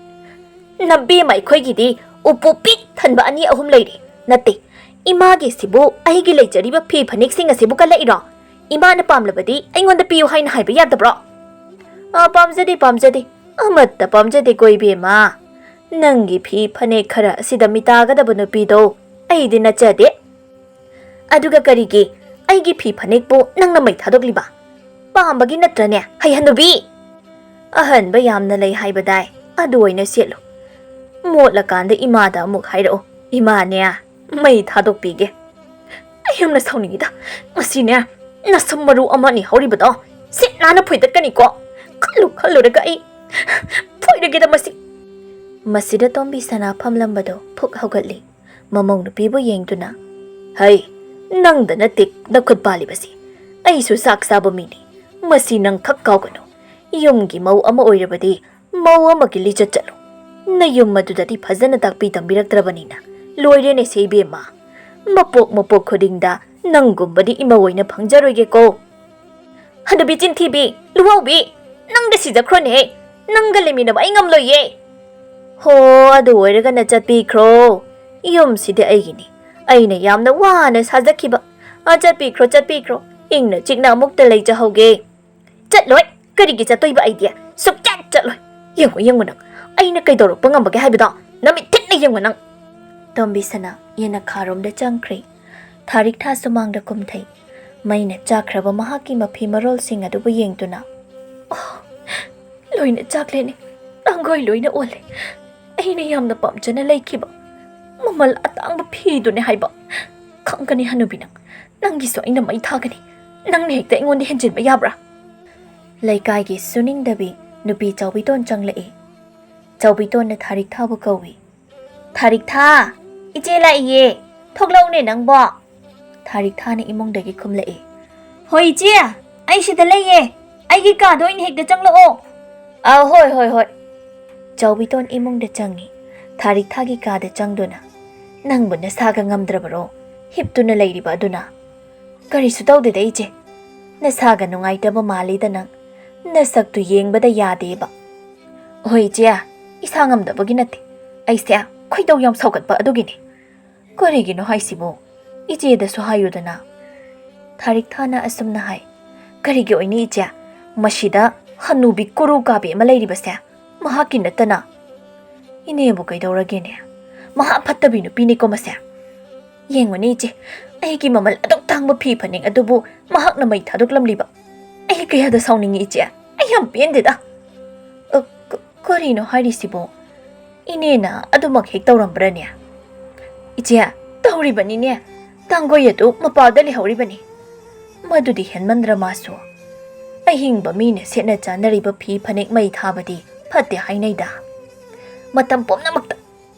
"ꯅꯕꯦꯝꯃ ꯑꯩꯈꯣꯏꯒꯤꯗꯤ ꯎꯄꯨ ꯄꯤꯛ ꯊꯟꯕ ꯑꯅꯤ ꯑꯍꯨꯝ ꯂꯩꯔꯤ꯫ ꯅꯠꯇꯦ, ꯏꯃꯥꯒꯤꯁꯤꯕꯨ ꯑꯩꯒꯤ ꯂꯩꯖꯔꯤꯕ ꯐꯤ ꯐꯅꯦꯛꯁꯤꯡ ꯑꯁꯤꯕꯨ ꯀꯜꯂꯛꯏꯔꯣ? ꯏꯃꯥꯅ ꯄꯥꯝꯂꯕꯗꯤ ꯑꯩꯉꯣꯟꯗ ꯄꯤꯌꯨ ꯍꯥꯏꯅ ꯍꯥꯏꯕ ꯌꯥꯗꯕ꯭ꯔꯣ?" "ꯑ, ꯄꯥꯝꯖꯗꯦ, ꯄꯥꯝꯖꯗꯦ꯫ ꯑꯃꯠꯇ ꯄꯥꯝꯖꯗꯦꯀꯣ ꯏꯕꯦꯝꯃ꯫ ꯅꯪꯒꯤ ꯐꯤ ꯐꯅꯦꯛ ꯈꯔ ꯑꯁꯤꯗ ꯃꯤꯇꯥꯒꯗꯕ ꯅꯨꯄꯤꯗꯣ ꯑꯩꯗꯤ ꯅꯠꯆꯗꯦ꯫" "ꯑꯗꯨꯒ ꯀꯔꯤꯒꯤ ꯑꯩꯒꯤ ꯐꯤ ꯐꯅꯦꯛꯄꯨ ꯅꯪꯅ ꯃꯩ ꯊꯥꯗꯣꯛꯂꯤꯕ? ꯄꯥꯝꯕꯒꯤ ꯅꯠꯇ꯭ꯔꯅꯦ, ꯍꯩꯍꯟꯅꯨꯕꯤ?" "ꯑꯍꯟꯕ ꯌꯥꯝꯅ ꯂꯩ ꯍꯥꯏꯕꯗꯥꯏ, ꯑꯗꯨ ꯑꯣꯏꯅ ꯁꯦꯠꯂꯨ꯫ ꯃꯣꯠꯂꯀꯥꯟꯗ ꯏꯃꯥꯗ ꯑꯃꯨꯛ ꯍꯥꯏꯔꯛꯑꯣ, ꯏꯃꯥꯅꯦ ꯃꯩ ꯊꯥꯗꯣꯛꯄꯤꯒꯦ꯫" "ꯑꯩ ꯌꯥꯝꯅ ꯁꯥꯎꯅꯤꯡꯉꯤꯗ꯫ ꯃꯁꯤꯅꯦ, ꯅꯁꯝ ꯃꯔꯨ ꯑꯃ ꯑꯅꯤ ꯍꯧꯔꯤꯕꯗꯣ ꯁꯤꯠ ꯅꯥꯟꯅ ꯐꯣꯏꯗꯠꯀꯅꯤꯀꯣ꯫ ꯈꯜꯂꯨ ꯈꯜꯂꯨꯔꯒ ꯑꯩ ꯐꯣꯏꯔꯒꯦꯗ ꯃꯁꯤ꯫" ꯃꯁꯤꯗ ꯇꯣꯝꯕꯤ ꯁꯅꯥ ꯐꯝꯂꯝꯕꯗꯣ ꯐꯨꯛ ꯍꯧꯒꯠꯂꯤ꯫ ꯃꯃꯧ ꯅꯨꯄꯤꯕꯨ ꯌꯦꯡꯗꯨꯅ, "ꯍꯩ, ꯅꯪꯗ ꯅꯠꯇꯦ ꯅꯈꯨꯠ ꯄꯥꯜꯂꯤꯕꯁꯤ꯫ ꯑꯩꯁꯨ ꯆꯥꯛ ꯆꯥꯕ ꯃꯤꯅꯤ꯫ ꯃꯁꯤ ꯅꯪ ꯈꯛ ꯀꯥꯎꯒꯅꯨ꯫ ꯌꯨꯝꯒꯤ ꯃꯧ ꯑꯃ ꯑꯣꯏꯔꯕꯗꯤ ꯃꯧ ꯑꯃꯒꯤ ꯂꯤꯆꯠ ꯆꯠꯂꯨ꯫ ꯅꯌꯨꯝ ꯑꯗꯨꯗꯗꯤ ꯐꯖꯅ ꯇꯥꯛꯄꯤ ꯇꯝꯕꯤꯔꯛꯇ꯭ꯔꯕꯅꯤꯅ ꯂꯣꯏꯔꯦꯅꯦ ꯁꯦ ꯏꯕꯦꯝꯃ꯫ ꯃꯄꯣꯛ ꯃꯄꯣꯛ ꯈꯨꯗꯤꯡꯗ ꯅꯪꯒꯨꯝꯕꯗꯤ ꯏꯃꯧ ꯑꯣꯏꯅ ꯐꯪꯖꯔꯣꯏꯒꯦꯀꯣ꯫" "ꯍꯅꯨꯕꯤ ꯆꯤꯟꯊꯤꯕꯤ, ꯂꯨꯍꯧꯕꯤ, ꯅꯪꯗ ꯁꯤꯖꯈ꯭ꯔꯣꯅꯦꯍꯦ꯫ ꯅꯪꯒ ꯂꯩꯃꯤꯟꯅꯕ ꯑꯩ ꯉꯝꯂꯣꯏꯌꯦ꯫" "ꯍꯣ, ꯑꯗꯨ ꯑꯣꯏꯔꯒꯅ ꯆꯠꯄꯤꯈ꯭ꯔꯣ꯫ ꯌꯨꯝꯁꯤꯗꯤ ꯑꯩꯒꯤꯅꯤ꯫ ꯑꯩꯅ ꯌꯥꯝꯅ ꯋꯥꯅ ꯁꯥꯖꯈꯤꯕ꯫ ꯑ, ꯆꯠꯄꯤꯈ꯭ꯔꯣ, ꯆꯠꯄꯤꯈ꯭ꯔꯣ꯫ ꯏꯪꯅ ꯆꯤꯛꯅ ꯑꯃꯨꯛꯇ ꯂꯩꯖꯍꯧꯒꯦ꯫" "ꯆꯠꯂꯣꯏ꯫ ꯀꯔꯤꯒꯤ ꯆꯠꯇꯣꯏꯕ ꯑꯩꯗꯤ? ꯁꯨꯛꯆꯠ ꯆꯠꯂꯣꯏ꯫ ꯌꯦꯡꯉꯨ, ꯌꯦꯡꯉꯨ ꯅꯪ꯫ ꯑꯩꯅ ꯀꯩꯗꯧꯔꯛꯄ ꯉꯝꯕꯒꯦ ꯍꯥꯏꯕꯗꯣ ꯅꯃꯤꯠ ꯊꯤꯠꯅ ꯌꯦꯡꯉꯨ ꯅꯪ꯫" ꯇꯣꯝꯕꯤ ꯁꯅꯥ ꯌꯦꯅꯈꯥꯔꯣꯝꯗ ꯆꯪꯈ꯭ꯔꯦ꯫ ꯊꯥꯔꯤꯛ ꯊꯥ ꯁꯨꯃꯥꯡꯗ ꯀꯨꯝꯊꯩ꯫ ꯃꯩꯅ ꯆꯥꯛꯈ꯭ꯔꯕ ꯃꯍꯥꯛꯀꯤ ꯃꯐꯤ ꯃꯔꯣꯜꯁꯤꯡ ꯑꯗꯨꯕꯨ ꯌꯦꯡꯗꯨꯅ, "ꯑꯣ, ꯂꯣꯏꯅ ꯆꯥꯛꯂꯦꯅꯦ, ꯇꯥꯡꯒꯣꯏ ꯂꯣꯏꯅ ꯑꯣꯜꯂꯦ꯫ ꯑꯩꯅ ꯌꯥꯝꯅ ꯄꯥꯝꯖꯅ ꯂꯩꯈꯤꯕ ꯃꯃꯜ ꯑꯇꯥꯡꯕ ꯐꯤꯗꯨꯅꯦ ꯍꯥꯏꯕ꯫ ꯈꯪꯒꯅꯤ ꯍꯅꯨꯕꯤ ꯅꯪ, ꯅꯪꯒꯤꯁꯨ ꯑꯩꯅ ꯃꯩ ꯊꯥꯒꯅꯤ꯫ ꯅꯪꯅ ꯍꯦꯛꯇ ꯑꯩꯉꯣꯟꯗ ꯍꯦꯟꯖꯤꯟꯕ ꯌꯥꯕ꯭ꯔꯥ?" ꯂꯩꯀꯥꯏꯒꯤ ꯁꯨꯅꯤꯡꯗꯕꯤ ꯅꯨꯄꯤ ꯆꯥꯎꯕꯤꯇꯣꯟ ꯆꯪꯂꯛꯏ꯫ ꯆꯥꯎꯕꯤꯇꯣꯟꯅ ꯊꯥꯔꯤꯛ ꯊꯥꯕꯨ ꯀꯧꯏ꯫ "ꯊꯥꯔꯤꯛ ꯊꯥ, ꯏꯆꯦ ꯂꯥꯛꯏꯌꯦ, ꯊꯣꯛꯂꯛꯎꯅꯦ ꯅꯪꯕꯣ꯫" ꯊꯥꯔꯤꯛ ꯊꯥꯅ ꯏꯃꯨꯡꯗꯒꯤ ꯈꯨꯝꯂꯛꯏ꯫ "ꯍꯣꯏ ꯏꯆꯦ, ꯑꯩ ꯁꯤꯗ ꯂꯩꯌꯦ, ꯑꯩꯒꯤ ꯀꯥꯗ ꯑꯣꯏꯅ ꯍꯦꯛꯇ ꯆꯪꯂꯛꯑꯣ꯫" "ꯑꯥ, ꯍꯣꯏ, ꯍꯣꯏ, ꯍꯣꯏ꯫" ꯆꯥꯎꯕꯤꯇꯣꯟ ꯏꯃꯨꯡꯗ ꯆꯪꯉꯤ꯫ ꯊꯥꯔꯤꯛ ꯊꯥꯒꯤ ꯀꯥꯗ ꯆꯪꯗꯨꯅ, "ꯅꯪꯕꯨ ꯅꯁꯥꯒ ꯉꯝꯗ꯭ꯔꯕꯔꯣ, ꯍꯤꯞꯇꯨꯅ ꯂꯩꯔꯤꯕ ꯑꯗꯨꯅ?" "ꯀꯔꯤꯁꯨ ꯇꯧꯗꯦꯗ ꯏꯆꯦ, ꯅꯁꯥꯒ ꯅꯨꯡꯉꯥꯏꯇꯕ ꯃꯥꯜꯂꯤꯗ ꯅꯪ, ꯅꯁꯛꯇꯨ ꯌꯦꯡꯕꯗ ꯌꯥꯗꯦꯕ꯫" "ꯍꯣꯏ ꯏꯆꯦ, ꯏꯁꯥ ꯉꯝꯗꯕꯒꯤ ꯅꯠꯇꯦ, ꯑꯩꯁꯦ ꯈꯣꯏꯗꯧ ꯌꯥꯝ ꯁꯥꯎꯒꯠꯄ ꯑꯗꯨꯒꯤꯅꯦ꯫" "ꯀꯔꯤꯒꯤꯅꯣ ꯍꯥꯏꯁꯤꯕꯣ? ꯏꯆꯦꯗꯁꯨ ꯍꯥꯏꯌꯨꯗꯅ꯫" ꯊꯥꯔꯤꯛ ꯊꯥꯅ ꯑꯁꯨꯝꯅ ꯍꯥꯏ꯫ "ꯀꯔꯤꯒꯤ ꯑꯣꯏꯅꯤ ꯏꯆꯦ? ꯃꯁꯤꯗ ꯍꯅꯨꯕꯤ ꯀꯨꯔꯨ ꯀꯥꯕꯤ ꯑꯃ ꯂꯩꯔꯤꯕꯁꯦ ꯃꯍꯥꯛꯀꯤ ꯅꯠꯇꯅ?" "ꯏꯅꯦꯕꯨ ꯀꯩꯗꯧꯔꯒꯦꯅꯦ? ꯃꯍꯥ ꯐꯠꯇꯕꯤ ꯅꯨꯄꯤꯅꯤꯀꯣ ꯃꯁꯦ꯫ ꯌꯦꯡꯉꯨꯅꯦ ꯏꯆꯦ, ꯑꯩꯒꯤ ꯃꯃꯜ ꯑꯗꯨꯛ ꯇꯥꯡꯕ ꯐꯤ ꯐꯅꯦꯛ ꯑꯗꯨꯕꯨ ꯃꯍꯥꯛꯅ ꯃꯩ ꯊꯥꯗꯣꯛꯂꯝꯂꯤꯕ꯫ ꯑꯩ ꯀꯌꯥꯗ ꯁꯥꯎꯅꯤꯡꯉꯤ ꯏꯆꯦ, ꯑꯩ ꯌꯥꯝ ꯄꯦꯟꯗꯦꯗ꯫" "ꯑ, ꯀ-, ꯀꯔꯤꯅꯣ ꯍꯥꯏꯔꯤꯁꯤꯕꯣ? ꯏꯅꯦꯅ ꯑꯗꯨꯃꯛ ꯍꯦꯛ ꯇꯧꯔꯝꯕ꯭ꯔꯅꯦ?" "ꯏꯆꯦ, ꯇꯧꯔꯤꯕꯅꯤꯅꯦ꯫ ꯇꯥꯡꯒꯣꯏ ꯑꯗꯨ ꯃꯄꯥꯜꯗ ꯂꯩꯍꯧꯔꯤꯕꯅꯤ꯫ ꯃꯗꯨꯗꯤ ꯍꯦꯟꯃꯟꯗ꯭ꯔ ꯃꯥꯁꯨ꯫ ꯑꯍꯤꯡꯕ ꯃꯤꯅ ꯁꯦꯠꯅ ꯆꯥꯅꯔꯤꯕ ꯐꯤ ꯐꯅꯦꯛ ꯃꯩ ꯊꯥꯕꯗꯤ ꯐꯠꯇꯦ ꯍꯥꯏꯅꯩꯗ꯫ ꯃꯇꯝ ꯄꯨꯝꯅꯃꯛꯇ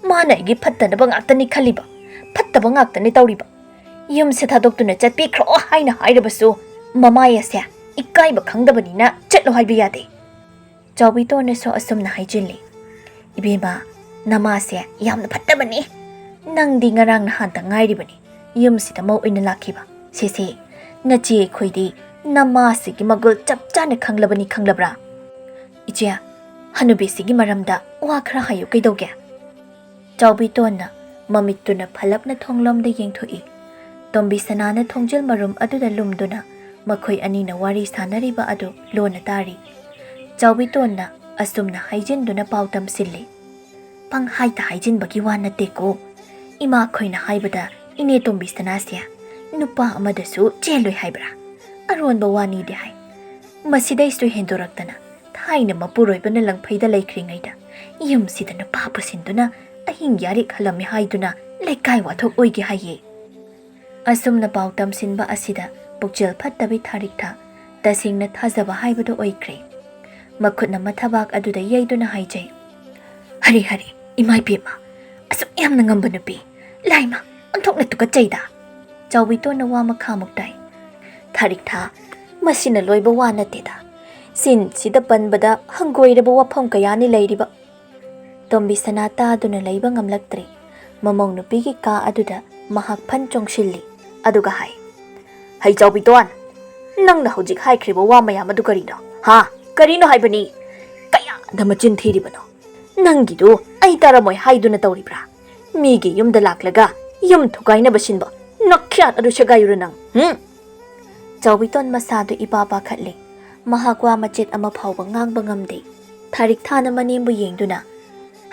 ꯃꯥꯅ ꯑꯩꯒꯤ ꯐꯠꯇꯅꯕ ꯉꯥꯛꯇꯅꯤ ꯈꯜꯂꯤꯕ, ꯐꯠꯇꯕ ꯉꯥꯛꯇꯅꯤ ꯇꯧꯔꯤꯕ꯫ ꯌꯨꯝꯁꯦ ꯊꯥꯗꯣꯛꯇꯨꯅ ꯆꯠꯄꯤꯈ꯭ꯔꯣ ꯍꯥꯏꯅ ꯍꯥꯏꯔꯕꯁꯨ ꯃꯃꯥꯏ ꯑꯁꯦ ꯏꯀꯥꯏꯕ ꯈꯪꯗꯕꯅꯤꯅ ꯆꯠꯂꯣ ꯍꯥꯏꯕ ꯌꯥꯗꯦ꯫" ꯆꯥꯎꯕꯤꯇꯣꯟꯅꯁꯨ ꯑꯁꯨꯝꯅ ꯍꯥꯏꯖꯤꯜꯂꯤ꯫ "ꯏꯕꯦꯝꯃ, ꯅꯃꯥꯁꯦ ꯌꯥꯝꯅ ꯐꯠꯇꯕꯅꯤ꯫ ꯅꯪꯗꯤ ꯉꯔꯥꯡ ꯅꯍꯥꯟꯇ ꯉꯥꯏꯔꯤꯕꯅꯤ ꯌꯨꯝꯁꯤꯗ ꯃꯧ ꯑꯣꯏꯅ ꯂꯥꯛꯈꯤꯕ꯫ ꯁꯦꯁꯦ, ꯅꯆꯦ ꯑꯩꯈꯣꯏꯗꯤ ꯅꯃꯥꯁꯤꯒꯤ ꯃꯒꯨꯜ ꯆꯞ ꯆꯥꯅ ꯈꯪꯂꯕꯅꯤ, ꯈꯪꯂꯕ꯭ꯔꯥ? ꯏꯆꯦ, ꯍꯅꯨꯕꯤꯁꯤꯒꯤ ꯃꯔꯝꯗ ꯋꯥ ꯈꯔ ꯍꯥꯏꯌꯨ ꯀꯩꯗꯧꯒꯦ?" ꯆꯥꯎꯕꯤꯇꯣꯟꯅ ꯃꯃꯤꯠꯇꯨꯅ ꯐꯂꯞꯅ ꯊꯣꯡꯂꯣꯝꯗ ꯌꯦꯡꯊꯣꯛꯏ꯫ ꯇꯣꯝꯕꯤ ꯁꯅꯥꯅ ꯊꯣꯡꯖꯤꯜ ꯃꯔꯨꯝ ꯑꯗꯨꯗ ꯂꯨꯝꯗꯨꯅ ꯃꯈꯣꯏ ꯑꯅꯤꯅ ꯋꯥꯔꯤ ꯁꯥꯅꯔꯤꯕ ꯑꯗꯨ ꯂꯣꯟꯅ ꯇꯥꯔꯤ꯫ ꯆꯥꯎꯕꯤꯇꯣꯟꯅ ꯑꯁꯨꯝꯅ ꯍꯥꯏꯖꯤꯟꯗꯨꯅ ꯄꯥꯎ ꯇꯝꯁꯤꯜꯂꯤ꯫ "ꯄꯪꯍꯥꯏꯇ ꯍꯥꯏꯖꯤꯟꯕꯒꯤ ꯋꯥ ꯅꯠꯇꯦꯀꯣ꯫ ꯏꯃꯥꯈꯣꯏꯅ ꯍꯥꯏꯕꯗ ꯏꯅꯦ ꯇꯣꯝꯕꯤ ꯁꯅꯥꯁꯦ ꯅꯨꯄꯥ ꯑꯃꯗꯁꯨ ꯆꯦꯜꯂꯣꯏ ꯍꯥꯏꯕ꯭ꯔꯥ? ꯑꯔꯣꯟꯕ ꯋꯥꯅꯤꯗꯤ ꯍꯥꯏ꯫ ꯃꯁꯤꯗꯩꯁꯨ ꯍꯦꯟꯗꯣꯔꯛꯇꯅ ꯊꯥꯏꯅ ꯃꯄꯨꯔꯣꯏꯕꯅ ꯂꯪꯐꯩꯗ ꯂꯩꯈ꯭ꯔꯤꯉꯩꯗ ꯌꯨꯝꯁꯤꯗ ꯅꯨꯄꯥ ꯄꯨꯁꯤꯟꯗꯨꯅ ꯑꯍꯤꯡ ꯌꯥꯔꯤꯛ ꯍꯜꯂꯝꯃꯤ ꯍꯥꯏꯗꯨꯅ ꯂꯩꯀꯥꯏ ꯋꯥꯊꯣꯛ ꯑꯣꯏꯒꯦ ꯍꯥꯏꯌꯦ꯫ ꯑꯁꯨꯝꯅ ꯄꯥꯎ ꯇꯝꯁꯤꯟꯕ ꯑꯁꯤꯗ ꯄꯨꯛꯆꯦꯜ ꯐꯠꯇꯕꯤ ꯊꯥꯔꯤꯛꯊꯥ ꯇꯁꯦꯡꯅ ꯊꯥꯖꯕ ꯍꯥꯏꯕꯗꯨ ꯑꯣꯏꯈ꯭ꯔꯦ꯫ ꯃꯈꯨꯠꯅ ꯃꯊꯕꯥꯛ ꯑꯗꯨꯗ ꯌꯩꯗꯨꯅ ꯍꯥꯏꯖꯩ, "ꯍꯔꯤ ꯍꯔꯤ, ꯏꯃꯥ ꯏꯕꯦꯝꯃ, ꯑꯁꯨꯛ ꯌꯥꯝꯅ ꯉꯝꯕ ꯅꯨꯄꯤ, ꯂꯥꯏꯃ, ꯑꯣꯟꯊꯣꯛꯅ ꯇꯨꯀꯠꯆꯩꯗ!" ꯆꯥꯎꯕꯤꯇꯣꯟꯅ ꯋꯥ ꯃꯈꯥꯃꯨꯛ ꯇꯥꯏ꯫ "ꯊꯥꯔꯤꯛꯊꯥ, ꯃꯁꯤꯅ ꯂꯣꯏꯕ ꯋꯥ ꯅꯠꯇꯦꯗ꯫ ꯆꯤꯟꯁꯤꯗ ꯄꯟꯕꯗ ꯍꯪꯒꯣꯏꯔꯕ ꯋꯥꯐꯝ ꯀꯌꯥꯅꯤ ꯂꯩꯔꯤꯕ꯫" ꯇꯣꯝꯕꯤ ꯁꯅꯥ ꯇꯥꯗꯨꯅ ꯂꯩꯕ ꯉꯝꯂꯛꯇ꯭ꯔꯦ꯫ ꯃꯃꯧ ꯅꯨꯄꯤꯒꯤ ꯀꯥ ꯑꯗꯨꯗ ꯃꯍꯥꯛ ꯐꯟ ꯆꯣꯡꯁꯤꯜꯂꯤ꯫ ꯑꯗꯨꯒ ꯍꯥꯏ, "ꯍꯩ ꯆꯥꯎꯕꯤꯇꯣꯟ, ꯅꯪꯅ ꯍꯧꯖꯤꯛ ꯍꯥꯏꯈ꯭ꯔꯤꯕ ꯋꯥ ꯃꯌꯥꯝ ꯑꯗꯨ ꯀꯔꯤꯅꯣ? ꯍꯥ? ꯀꯔꯤꯅꯣ ꯍꯥꯏꯕꯅꯤ? ꯀꯌꯥꯗ ꯃꯆꯤꯟ ꯊꯤꯔꯤꯕꯅꯣ? ꯅꯪꯒꯤꯗꯨ ꯑꯩ ꯇꯥꯔꯝꯃꯣꯏ ꯍꯥꯏꯗꯨꯅ ꯇꯧꯔꯤꯕ꯭ꯔꯥ? ꯃꯤꯒꯤ ꯌꯨꯝꯗ ꯂꯥꯛꯂꯒ ꯌꯨꯝ ꯊꯨꯒꯥꯏꯅꯕ ꯁꯤꯟꯕ ꯅꯈ꯭ꯌꯥꯠ ꯑꯗꯨ ꯁꯦꯒꯥꯏꯔꯨꯔ ꯅꯪ, ꯍꯨꯝ?" ꯆꯥꯎꯕꯤꯇꯣꯟ ꯃꯁꯥꯗꯨ ꯏꯄꯥ ꯄꯥꯈꯠꯂꯦ꯫ ꯃꯍꯥꯛ ꯋꯥ ꯃꯆꯦꯠ ꯑꯃ ꯐꯥꯎꯕ ꯉꯥꯡꯕ ꯉꯝꯗꯦ꯫ ꯊꯥꯔꯤꯛ ꯊꯥꯅ ꯃꯅꯦꯝꯕꯨ ꯌꯦꯡꯗꯨꯅ,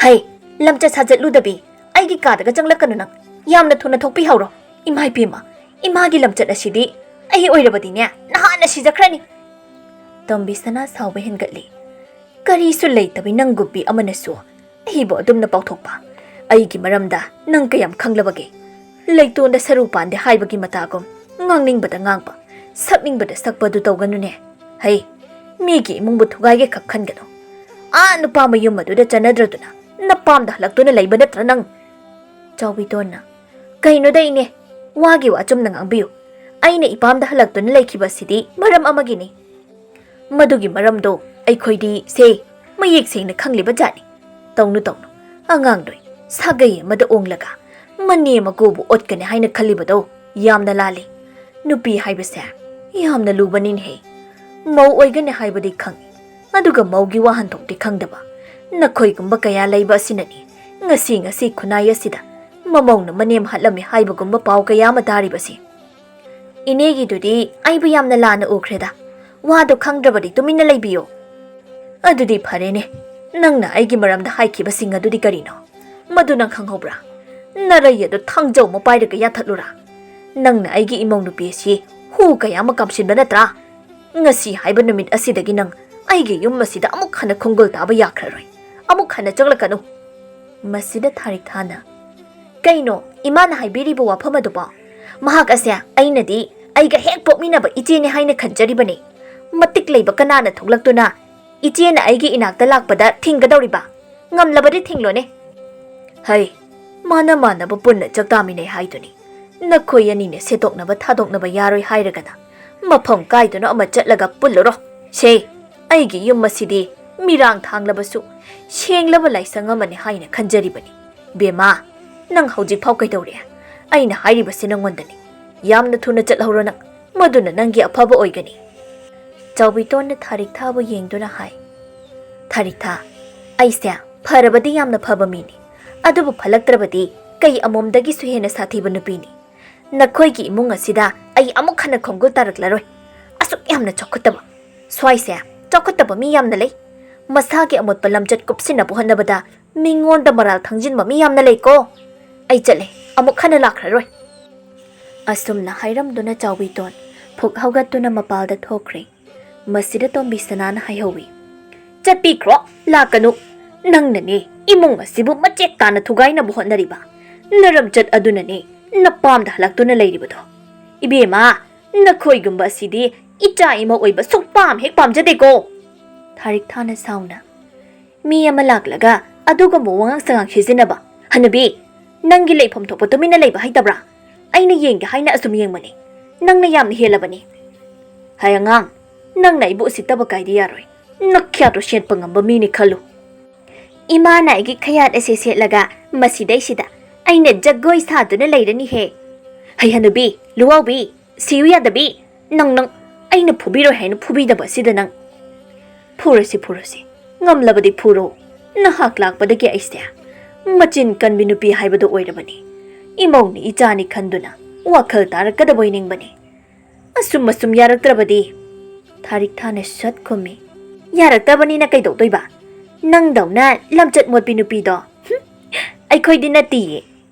"ꯍꯩ, ꯂꯝꯆꯠ ꯁꯥꯖꯠꯂꯨꯗꯕꯤ, ꯑꯩꯒꯤ ꯀꯥꯗꯒ ꯆꯪꯂꯛꯀꯅꯨ ꯅꯪ꯫ ꯌꯥꯝꯅ ꯊꯨꯅ ꯊꯣꯛꯄꯤꯍꯧꯔꯣ꯫ ꯏꯃꯥ ꯏꯕꯦꯝꯃ, ꯏꯃꯥꯒꯤ ꯂꯝꯆꯠ ꯑꯁꯤꯗꯤ ꯑꯩ ꯑꯣꯏꯔꯕꯗꯤꯅꯦ, ꯅꯍꯥꯟꯅ ꯁꯤꯖꯈ꯭ꯔꯅꯤ꯫" ꯇꯣꯝꯕꯤ ꯁꯅꯥ ꯁꯥꯎꯕ ꯍꯦꯟꯒꯠꯂꯤ꯫ "ꯀꯔꯤꯁꯨ ꯂꯩꯇꯕꯤ ꯅꯪꯒꯨꯝꯕꯤ ꯑꯃꯅꯁꯨ ꯑꯩꯕꯨ ꯑꯗꯨꯝꯅ ꯄꯥꯎꯊꯣꯛꯄ? ꯑꯩꯒꯤ ꯃꯔꯝꯗ ꯅꯪ ꯀꯌꯥꯝ ꯈꯪꯂꯕꯒꯦ? ꯂꯩꯇꯣꯟꯗ ꯁꯔꯨ ꯄꯥꯟꯗꯦ ꯍꯥꯏꯕꯒꯤ ꯃꯇꯥꯒꯨꯝ ꯉꯥꯡꯅꯤꯡꯕꯗ ꯉꯥꯡꯕ, ꯁꯛꯅꯤꯡꯕꯗ ꯁꯛꯄ ꯑꯗꯨ ꯇꯧꯒꯅꯨꯅꯦ꯫ ꯍꯩ, ꯃꯤꯒꯤ ꯏꯃꯨꯡꯕꯨ ꯊꯨꯒꯥꯏꯒꯦ ꯈꯛ ꯈꯟꯒꯅꯨ꯫ ꯑꯥ ꯅꯨꯄꯥ ꯃꯌꯨꯝ ꯑꯗꯨꯗ ꯆꯠꯅꯗ꯭ꯔꯗꯨꯅ ꯅꯄꯥꯝꯗ ꯍꯜꯂꯛꯇꯨꯅ ꯂꯩꯕ ꯅꯠꯇ꯭ꯔꯥ ꯅꯪ?" ꯆꯥꯎꯕꯤꯇꯣꯟꯅ, "ꯀꯩꯅꯣꯗ ꯏꯅꯦ, ꯋꯥꯒꯤ ꯋꯥ ꯆꯨꯝꯅ ꯉꯥꯡꯕꯤꯌꯨ꯫ ꯑꯩꯅ ꯏꯄꯥꯝꯗ ꯍꯜꯂꯛꯇꯨꯅ ꯂꯩꯈꯤꯕ ꯑꯁꯤꯗꯤ ꯃꯔꯝ ꯑꯃꯒꯤꯅꯤ꯫ ꯃꯗꯨꯒꯤ ꯃꯔꯝꯗꯣ ꯑꯩꯈꯣꯏꯗꯤ ꯁꯦ ꯃꯌꯦꯛ ꯁꯦꯡꯅ ꯈꯪꯂꯤꯕ ꯖꯥꯠꯅꯤ꯫ ꯇꯧꯅꯨ ꯇꯧꯅꯨ, ꯑꯉꯥꯡꯗꯣꯏ ꯁꯥꯒꯩ ꯑꯃꯗ ꯑꯣꯡꯂꯒ ꯃꯅꯦꯝ ꯃꯀꯨꯕꯨ ꯑꯣꯠꯀꯅꯤ ꯍꯥꯏꯅ ꯈꯜꯂꯤꯕꯗꯣ ꯌꯥꯝꯅ ꯂꯥꯜꯂꯤ꯫ ꯅꯨꯄꯤ ꯍꯥꯏꯕꯁꯦ ꯌꯥꯝꯅ ꯂꯨꯕꯅꯤꯅꯦꯍꯦ꯫ ꯃꯧ ꯑꯣꯏꯒꯅꯤ ꯍꯥꯏꯕꯗꯤ ꯈꯪꯏ, ꯑꯗꯨꯒ ꯃꯧꯒꯤ ꯋꯥꯍꯟꯊꯣꯛꯇꯤ ꯈꯪꯗꯕ ꯅꯈꯣꯏꯒꯨꯝꯕ ꯀꯌꯥ ꯂꯩꯕ ꯑꯁꯤꯅꯅꯤ ꯉꯁꯤ ꯉꯁꯤ ꯈꯨꯟꯅꯥꯏ ꯑꯁꯤꯗ ꯃꯃꯧꯅ ꯃꯅꯦꯝ ꯍꯥꯠꯂꯝꯃꯤ ꯍꯥꯏꯕꯒꯨꯝꯕ ꯄꯥꯎ ꯀꯌꯥ ꯑꯃ ꯇꯥꯔꯤꯕꯁꯤ꯫ ꯏꯅꯦꯒꯤꯗꯨꯗꯤ ꯑꯩꯕꯨ ꯌꯥꯝꯅ ꯂꯥꯟꯅ ꯎꯈ꯭ꯔꯦꯗ꯫ ꯋꯥꯗꯣ ꯈꯪꯗ꯭ꯔꯕꯗꯤ ꯇꯨꯃꯤꯟꯅ ꯂꯩꯕꯤꯌꯨ꯫" "ꯑꯗꯨꯗꯤ ꯐꯔꯦꯅꯦ, ꯅꯪꯅ ꯑꯩꯒꯤ ꯃꯔꯝꯗ ꯍꯥꯏꯈꯤꯕꯁꯤꯡ ꯑꯗꯨꯗꯤ ꯀꯔꯤꯅꯣ? ꯃꯗꯨ ꯅꯪ ꯈꯪꯍꯧꯕ꯭ꯔꯥ? ꯅꯔꯩ ꯑꯗꯨ ꯊꯥꯡꯖꯧ ꯑꯃ ꯄꯥꯏꯔꯒ ꯌꯥꯟꯊꯠꯂꯨꯔꯥ?" ꯅꯪꯅ ꯑꯩꯒꯤ ꯏꯃꯧ ꯅꯨꯄꯤ ꯑꯁꯤ ꯍꯨ ꯀꯌꯥ ꯑꯃ ꯀꯥꯝꯁꯤꯟꯕ ꯅꯠꯇ꯭ꯔꯥ? ꯉꯁꯤ ꯍꯥꯏꯕ ꯅꯨꯃꯤꯠ ꯑꯁꯤꯗꯒꯤ ꯅꯪ ꯑꯩꯒꯤ ꯌꯨꯝ ꯑꯁꯤꯗ ꯑꯃꯨꯛ ꯍꯟꯅ ꯈꯣꯡꯒꯨꯜ ꯇꯥꯕ ꯌꯥꯈ꯭ꯔꯔꯣꯏ꯫ ꯑꯃꯨꯛ ꯍꯟꯅ ꯆꯪꯂꯛꯀꯅꯨ꯫ ꯃꯁꯤꯗ ꯊꯥꯔꯤꯛ ꯊꯥꯅ, "ꯀꯩꯅꯣ ꯏꯃꯥꯅ ꯍꯥꯏꯕꯤꯔꯤꯕ ꯋꯥꯐꯝ ꯑꯗꯨꯕꯣ? ꯃꯍꯥꯛ ꯑꯁꯦ ꯑꯩꯅꯗꯤ ꯑꯩꯒ ꯍꯦꯛ ꯄꯣꯛꯃꯤꯟꯅꯕ ꯏꯆꯦꯅꯤ ꯍꯥꯏꯅ ꯈꯟꯖꯔꯤꯕꯅꯤ꯫ ꯃꯇꯤꯛ ꯂꯩꯕ ꯀꯅꯥꯅ ꯊꯣꯛꯂꯛꯇꯨꯅ ꯏꯆꯦꯅ ꯑꯩꯒꯤ ꯏꯅꯥꯛꯇ ꯂꯥꯛꯄꯗ ꯊꯤꯡꯒꯗꯧꯔꯤꯕ? ꯉꯝꯂꯕꯗꯤ ꯊꯤꯡꯂꯣꯅꯦ꯫ ꯍꯩ, ꯃꯥꯅ ꯃꯥꯟꯅꯕ ꯄꯨꯟꯅ ꯆꯥꯛ ꯆꯥꯃꯤꯟꯅꯩ ꯍꯥꯏꯗꯨꯅꯤ꯫ ꯅꯈꯣꯏ ꯑꯅꯤꯅ ꯁꯦꯠꯇꯣꯛꯅꯕ ꯊꯥꯗꯣꯛꯅꯕ ꯌꯥꯔꯣꯏ ꯍꯥꯏꯔꯒꯅ ꯃꯐꯝ ꯀꯥꯏꯗꯅꯣ ꯑꯃ ꯆꯠꯂꯒ ꯄꯨꯜꯂꯨꯔꯣ꯫ ꯁꯦ, ꯑꯩꯒꯤ ꯌꯨꯝ ꯑꯁꯤꯗꯤ ꯃꯤꯔꯥꯡ ꯊꯥꯡꯂꯕꯁꯨ ꯁꯦꯡꯂꯕ ꯂꯥꯏꯁꯪ ꯑꯃꯅꯤ ꯍꯥꯏꯅ ꯈꯟꯖꯔꯤꯕꯅꯤ꯫ ꯕꯦꯝꯃ, ꯅꯪ ꯍꯧꯖꯤꯛꯐꯥꯎ ꯀꯩꯗꯧꯔꯤ? ꯑꯩꯅ ꯍꯥꯏꯔꯤꯕꯁꯤ ꯅꯪꯉꯣꯟꯗꯅꯤ꯫ ꯌꯥꯝꯅ ꯊꯨꯅ ꯆꯠꯍꯧꯔꯣ ꯅꯪ, ꯃꯗꯨꯅ ꯅꯪꯒꯤ ꯑꯐꯕ ꯑꯣꯏꯒꯅꯤ꯫" ꯆꯥꯎꯕꯤꯇꯣꯟꯅ ꯊꯥꯔꯤꯛ ꯊꯥꯕꯨ ꯌꯦꯡꯗꯨꯅ ꯍꯥꯏ, "ꯊꯥꯔꯤꯛ ꯊꯥ, ꯑꯩꯁꯦ ꯐꯔꯕꯗꯤ ꯌꯥꯝꯅ ꯐꯕ ꯃꯤꯅꯤ, ꯑꯗꯨꯕꯨ ꯐꯠꯂꯛꯇ꯭ꯔꯕꯗꯤ ꯀꯩ ꯑꯃꯣꯝꯗꯒꯤꯁꯨ ꯍꯦꯟꯅ ꯁꯥꯊꯤꯕ ꯅꯨꯄꯤꯅꯤ꯫ ꯅꯈꯣꯏꯒꯤ ꯏꯃꯨꯡ ꯑꯁꯤꯗ ꯑꯩ ꯑꯃꯨꯛ ꯍꯟꯅ ꯈꯣꯡꯒꯨꯜ ꯇꯥꯔꯛꯂꯔꯣꯏ꯫ ꯑꯁꯨꯛ ꯌꯥꯝꯅ ꯆꯥꯎꯈꯠꯇꯕ, ꯁ꯭ꯋꯥꯏꯁꯦ ꯆꯥꯎꯈꯠꯇꯕ ꯃꯤ ꯌꯥꯝꯅ ꯂꯩ꯫ ꯃꯁꯥꯒꯤ ꯑꯃꯣꯠꯄ ꯂꯝꯆꯠ ꯀꯨꯞꯁꯤꯟꯅꯕ ꯍꯣꯠꯅꯕꯗ ꯃꯤꯉꯣꯟꯗ ꯃꯔꯥꯜ ꯊꯪꯖꯤꯟꯕ ꯃꯤ ꯌꯥꯝꯅ ꯂꯩꯀꯣ꯫ ꯑꯩ ꯆꯠꯂꯦ, ꯑꯃꯨꯛ ꯍꯟꯅ ꯂꯥꯛꯈ꯭ꯔꯔꯣꯏ꯫" ꯑꯁꯨꯝꯅ ꯍꯥꯏꯔꯝꯗꯨꯅ ꯆꯥꯎꯕꯤꯇꯣꯟ ꯐꯨꯛ ꯍꯧꯒꯠꯇꯨꯅ ꯃꯄꯥꯜꯗ ꯊꯣꯛꯈ꯭ꯔꯦ꯫ ꯃꯁꯤꯗ ꯇꯣꯝꯕꯤ ꯁꯅꯥꯅ ꯍꯥꯏꯍꯧꯏ, "ꯆꯠꯄꯤꯈ꯭ꯔꯣ, ꯂꯥꯛꯀꯅꯨ꯫ ꯅꯪꯅꯅꯦ ꯏꯃꯨꯡ ꯑꯁꯤꯕꯨ ꯃꯆꯦꯠ ꯇꯥꯅ ꯊꯨꯒꯥꯏꯅꯕ ꯍꯣꯠꯅꯔꯤꯕ꯫ ꯅꯔꯝꯆꯠ ꯑꯗꯨꯅꯅꯦ ꯅꯄꯥꯝꯗ ꯍꯜꯂꯛꯇꯨꯅ ꯂꯩꯔꯤꯕꯗꯣ꯫ ꯏꯕꯦꯝꯃ, ꯅꯈꯣꯏꯒꯨꯝꯕ ꯑꯁꯤꯗꯤ ꯏꯆꯥ ꯏꯃꯧ ꯑꯣꯏꯕ ꯁꯨꯛꯄꯥꯝ ꯍꯦꯛ ꯄꯥꯝꯖꯗꯦꯀꯣ꯫" ꯊꯥꯔꯤꯛ ꯊꯥꯅ ꯁꯥꯎꯅ, "ꯃꯤ ꯑꯃ ꯂꯥꯛꯂꯒ ꯑꯗꯨꯒꯨꯝꯕ ꯋꯥꯉꯥꯡ ꯁꯉꯥꯡ ꯁꯤꯖꯤꯟꯅꯕ? ꯍꯅꯨꯕꯤ, ꯅꯪꯒꯤ ꯂꯩꯐꯝ ꯊꯣꯛꯄ ꯇꯨꯃꯤꯟꯅ ꯂꯩꯕ ꯍꯩꯇꯕ꯭ꯔꯥ? ꯑꯩꯅ ꯌꯦꯡꯒꯦ ꯍꯥꯏꯅ ꯑꯁꯨꯝ ꯌꯦꯡꯕꯅꯤ꯫ ꯅꯪꯅ ꯌꯥꯝꯅ ꯍꯦꯜꯂꯕꯅꯤ꯫ ꯍꯩ ꯑꯉꯥꯡ, ꯅꯪꯅ ꯑꯩꯕꯨ ꯎꯁꯤꯠꯇꯕ ꯀꯥꯏꯗꯤ ꯌꯥꯔꯣꯏ꯫ ꯅꯈ꯭ꯌꯥꯠꯇꯣ ꯁꯦꯠꯄ ꯉꯝꯕ ꯃꯤꯅꯤ ꯈꯜꯂꯨ꯫" "ꯏꯃꯥꯅ ꯑꯩꯒꯤ ꯈꯌꯥꯠ ꯑꯁꯦ ꯁꯦꯠꯂꯒ ꯃꯁꯤꯗꯩꯁꯤꯗ ꯑꯩꯅ ꯖꯒꯣꯏ ꯁꯥꯗꯨꯅ ꯂꯩꯔꯅꯤꯍꯦ꯫ ꯍꯩ ꯍꯅꯨꯕꯤ, ꯂꯨꯋꯥꯎꯕꯤ, ꯁꯤꯌꯨ ꯌꯥꯗꯕꯤ, ꯅꯪ, ꯅꯪ, ꯑꯩꯅ ꯐꯨꯕꯤꯔꯣꯏ ꯍꯥꯏꯅ ꯐꯨꯕꯤꯗꯕ ꯑꯁꯤꯗ ꯅꯪ꯫ ꯐꯨꯔꯁꯤ, ꯐꯨꯔꯁꯤ, ꯉꯝꯂꯕꯗꯤ ꯐꯨꯔꯣ꯫ ꯅꯍꯥꯛ ꯂꯥꯛꯄꯗꯒꯤ ꯑꯩꯁꯦ ꯃꯆꯤꯟ ꯀꯟꯕꯤ ꯅꯨꯄꯤ ꯍꯥꯏꯕꯗꯨ ꯑꯣꯏꯔꯕꯅꯤ꯫ ꯏꯃꯧꯅꯤ ꯏꯆꯥꯅꯤ ꯈꯟꯗꯨꯅ ꯋꯥꯈꯜ ꯇꯥꯔꯛꯀꯗꯕ ꯑꯣꯏꯅꯤꯡꯕꯅꯤ꯫ ꯑꯁꯨꯝ ꯑꯁꯨꯝ ꯌꯥꯔꯛꯇ꯭ꯔꯕꯗꯤ꯫" ꯊꯥꯔꯤꯛ ꯊꯥꯅ ꯁꯠ ꯈꯨꯝꯃꯤ, "ꯌꯥꯔꯛꯇꯕꯅꯤꯅ ꯀꯩꯗꯧꯗꯣꯏꯕ? ꯅꯪꯗꯧꯅ ꯂꯝꯆꯠ ꯃꯣꯠꯄꯤ ꯅꯨꯄꯤꯗꯣ, ꯍꯨꯝ, ꯑꯩꯈꯣꯏꯗꯤ ꯅꯠꯇꯤꯌꯦ꯫